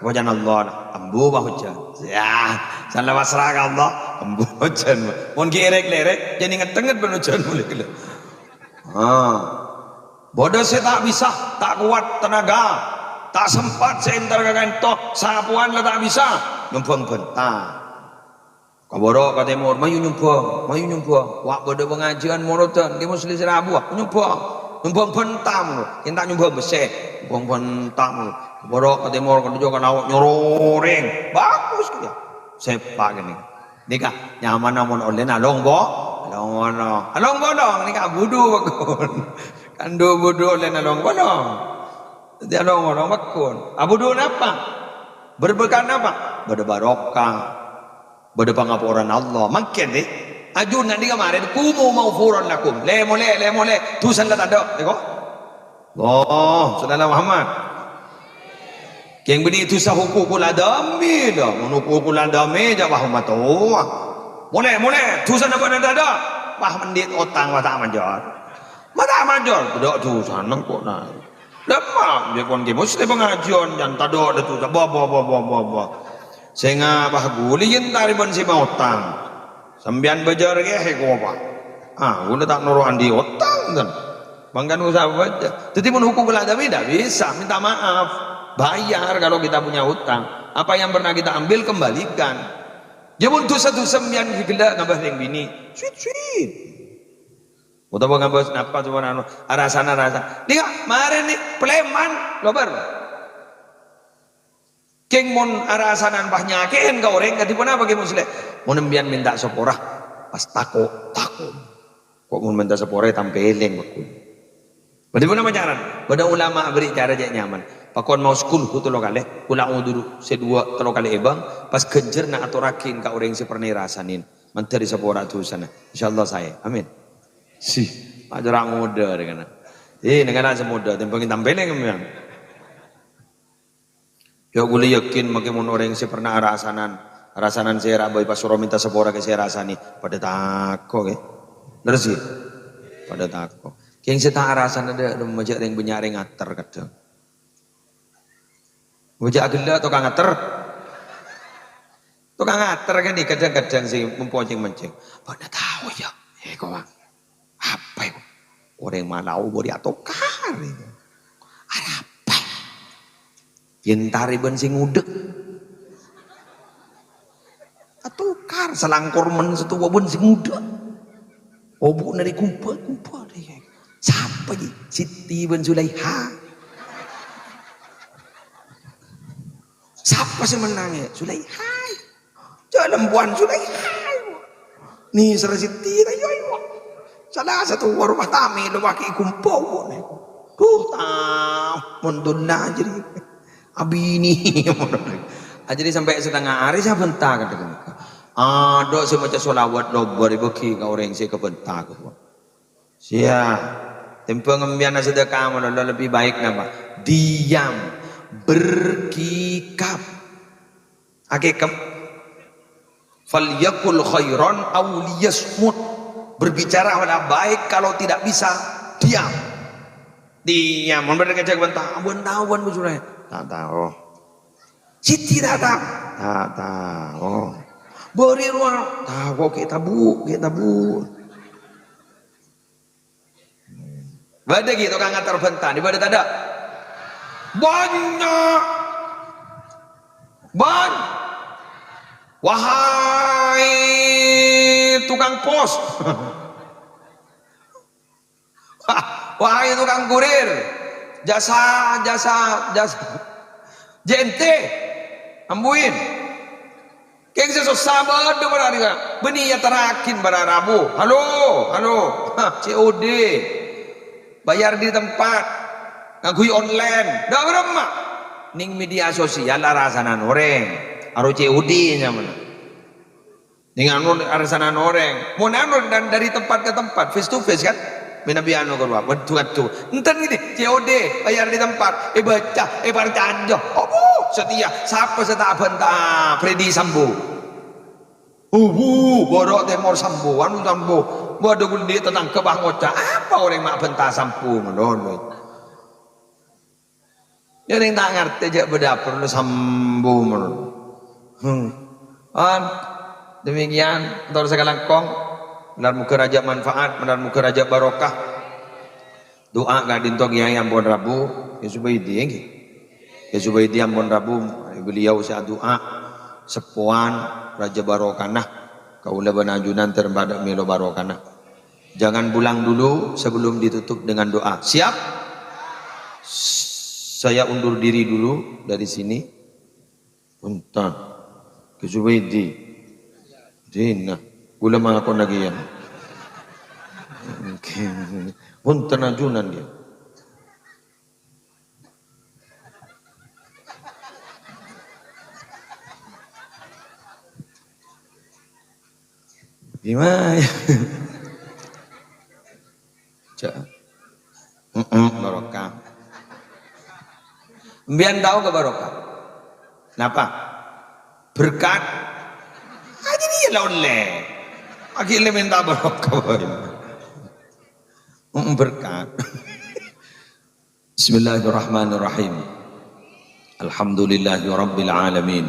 Bâjâna Allah, ambu, Pak, ojhân. Ya, sala pasra ka Allah, ambu ojhân, Pak. Mon ghi' èrèk-lèrèk, jhâ' nèngèt-tèngèt bân ojhân molè ghellâ'. Ah. Bâdâ sè ta' bisa, ta' kowat tenaga, ta' sempat sè entar ka ka'dinto, sapowan la ta' bisa, nyombhâng bhânta. Ka bârâ', ka tèmor, mayu nyombhâng, mayu nyombhâng. Wa' bâdâ pangajiyân molodhân, Kè Muslim sè rabuwâ, nyombhâng. Nyombhâng bhânta molo, ènta' nyombhâng bessè, nyombhâng bhânta molo. Ka bârâ', ka tèmor, ka tojjhâ', ka lao', nyororèng. Bhâghus kèya. Sèpa' kènè'. Nèka, nyamana mon ollè nalong bo-, nalong bolong. Nalong bolong, nèka budhu bhâghus. Kandhu' budhu ollè nalong bolong. Dhâddhi nalong bolong bhâghus. Abudhu napa? Berbekan napa? Bâdâ barokah. Bâdâ pangaporana Allah. Mangkèn, dhi. Ajunan dhi kamarèn, "Qumu maghfuran lakum." Lè-molè, lè-molè. Dhusana la tadâ', tèko. Allah, sallallahu Muhammad. Kèng bânnè dhusa hukukul adami, dâ. Mon hukukul adami, jhâ' wah omatowa. Molè, molè, dhusana bâ'na tadâ'. Wah, mendhit otang, wah, ta' majâr. Ma' ta' majâr, bâdâ dhusana kok, nah. Lemma, jhâ' pon ghi' mesti pangajiyân, jhân tadâ' dâ dhusa. Bâ, bâ, bâ, bâ, bâ, bâ. Sènga' wah ghuli èntarè bân sè maotang. Sampèyan bâjâr kèya, he, kopa. Ah, ghulâ ta' noro' andi' otang, ten. Mangkana usaha bâjâ. Dhâddhi, mon hukukul adami, ndak bisa, minta maaf. Bayar kalau kita punya utang. Apa yang pernah kita ambil, kembalikan. Jhâ' mon dhusa-dhusa sampèyan ghellâ' ngabâs rèng binè'. Sweet, sweet. Otabâ ngabâs napa, coba anu, arasana rasa. Nèka, marè nè, pleman, lobâr. Kèng mon arasanan pas nyakè'è ka orèng, kadhi ponapa, Kè Musleh? Mon sampèyan mènta sapora, pas tako', tako'. Kok mon mènta sapora ètampèlèng, bhâghus. Kadhi ponapa carana? Bâdâ ulama aberri' cara cè' nyaman. Pakon maos kulhu tello kalè, kul a'udzu sè duwâ' tello kalè èbâng, pas ghânjhârna atorraghin ka orèng sè pernah èrasanè. Mandhâr èsapora dhusana. Insyaallah saè. Amin. Si, aja ra ngodâ rè kana. Eh, nèngala sè modâ, tèmbhâng tampèlè sampèyan. Ya, ghulâ yakin mangkè mon orèng sè pernah arasanan, arasanan sè ra bhâi pas soro mènta sapora ka sè arasanè, padâ tako', ghi. Lerres, ghi? Padâ tako'. Kèng sè ta' arasan adâ', remma jhâ' rèng bânnya' rèng ngater kadhâng. Bâjâ aghellâ' tokang ngater. Tokang ngater kan kadhâng-kadhâng sè mompo cèng-mancèng. Bâ'na tao, ya? Eh, kowa. Apa itu? Orèng malao bâri' atokar itu. Arapa? Yèn tarè bân sè ngodâ. Atokar, salangkor men sè towa bân sè ngodâ. Obu'na rè kumpa-kumpa rè. Sapa ji? Siti bân Zulaiha. Sapa sè mennang, ya? Zulaiha. Jhâ' lembuwân Zulaiha. Nèsèra Siti, ayo, ayo. Sala satu rumah tami lo pakai kumpul. Duh, ta, mon dunna jârèya. Abinè. Ajârèya sampè' satengnga arè sè abhânta kadhâng ghânèka. Adâ' sè maca sholawat lobâr èbâghi ka orèng sè kabhânta, ghuru. Siya, tèmbhâng sampèyan sedekah malolo lebih baik napa? Diam, berkikap. Hakikat. Falyakul khairan aw liyasmut. Berbicara adalah baik, kalau tidak bisa, diam. Diam. Mon bâdâ ngajhâk bhânta, bhânta, bhân, Bu Sulaeh. Ta' tao. Siti ta' tao. Ta' tao. Bâri' rowa, tao, ghi' tabu', ghi' tabu'. Bâdâ ghi' tokang ngater bhânta, bâdâ tadâ'? Bânnya'. Bân-, wahai tukang pos. Wahai tukang kurir. Jasa, jasa, jasa. J N T. Ambuin. Kèng sè sossa bâdâ para rèya. Bânnè èyaterraghi para rabu. Halo, halo. Hah, C O D. Bayar di tempat. Ngangghuy online. Dâ' bârâmma? Nèng media sosial arasanan orèng. Aro C O D nyamana. Nèng anu arasanan orèng. Mon anu dan dari tempat ke tempat, face to face kan? Mènabi anu ka rowa. Waduh, waduh. Enten gini, C O D, bayar di tempat. Èbâca, èparcajâ. Opo? Setia. Sapa sè ta' abhânta? Freddy Sambo. Uwu, Borok Tèmor Sambo, anu Sambo. Waduh, gulli tetangga bâ ngoca', apa orèng ma' bhânta Sambo ngono lho. Ya, nèng ta' ngartè jhâ' bâdâ apa lo Sambo ngono. Hmm. An, demikian, ator sakalangkong. Mandhâr moghâ rajâ manfaat, mandhâr moghâ rajâ barokah. Du'a ka'dinto Kèyaè ampon rabu, Kè Zubaidi, ènggi. Kè Zubaidi ampon rabu, beliau sè adu'a, seppowan, rajâ barokana. Kaulâ bân ajunan terpadâ mèlo barokana. Jangan pulang dulu sebelum ditutup dengan doa. Siap? Saya undur diri dulu dari sini. Bhunten. Kè Zubaidi. Dina. Kaulâ mangkon lagi ya. Oke. Bhunten ajunan dia. Gimana? Cak. Heeh, barokah. Mbiyan tao ghi' barokah? Napa? Berkat? Ah, jadi ya la ollè. Lagi le minta barokah. Heeh, berkat. Bismillahirrahmanirrahim. Alhamdulillahirabbil alamin.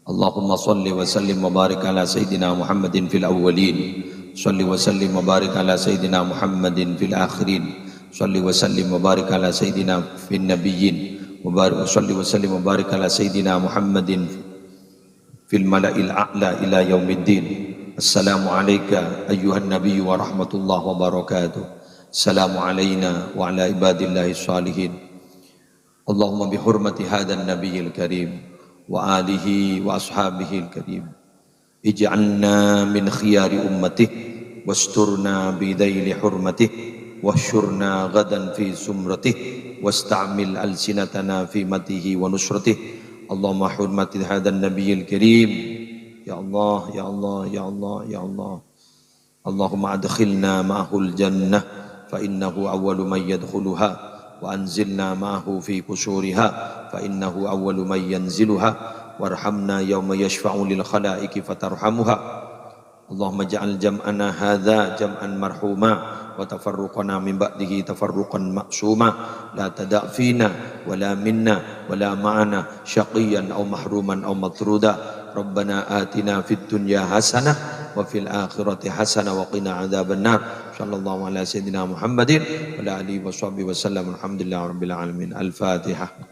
Allahumma shalli wa sallim wa barik ala sayyidina Muhammadin fil awwalin. Shalli wa sallim wa barik ala sayyidina Muhammadin fil akhirin. Shalli wa sallim wa barik ala sayyidina fin nabiyyin. Wa barik, shalli wa sallim wa barik ala sayyidina Muhammadin fil mala'il a'la ila yaumiddin. Assalamu alaika ayyuhan nabiyyu wa rahmatullahi wa barakatuh. Assalamu alaina wa ala ibadillahi shalihin. Allahumma bi hurmati hadan nabiyil karim wa alihi wa ashabihil karim. Ij'alna min khiyari ummatih wasturna bi dhaili hurmatih. واحشرنا غدا في زمرته، واستعمل ألسنتنا في مدحه ونصرته. اللهم حرمة هذا النبي الكريم. يا الله، يا الله، يا الله، يا الله. اللهم أدخلنا معه الجنة، فإنه أول من يدخلها، وأنزلنا معه في قصورها، فإنه أول من ينزلها، وارحمنا يوم يشفع للخلائق فترحمها. اللهم اجعل جمعنا هذا جمعا مرحوما، وتفرقنا من بعده تفرقا معصوما، لا تدع فينا ولا منا ولا معنا شقيا أو محروما أو مطرودا. ربنا آتنا في الدنيا حسنة وفي الآخرة حسنة وقنا عذاب النار. صلى الله على سيدنا محمد وعلى آله وصحبه وسلم. الحمد لله رب العالمين. الفاتحة.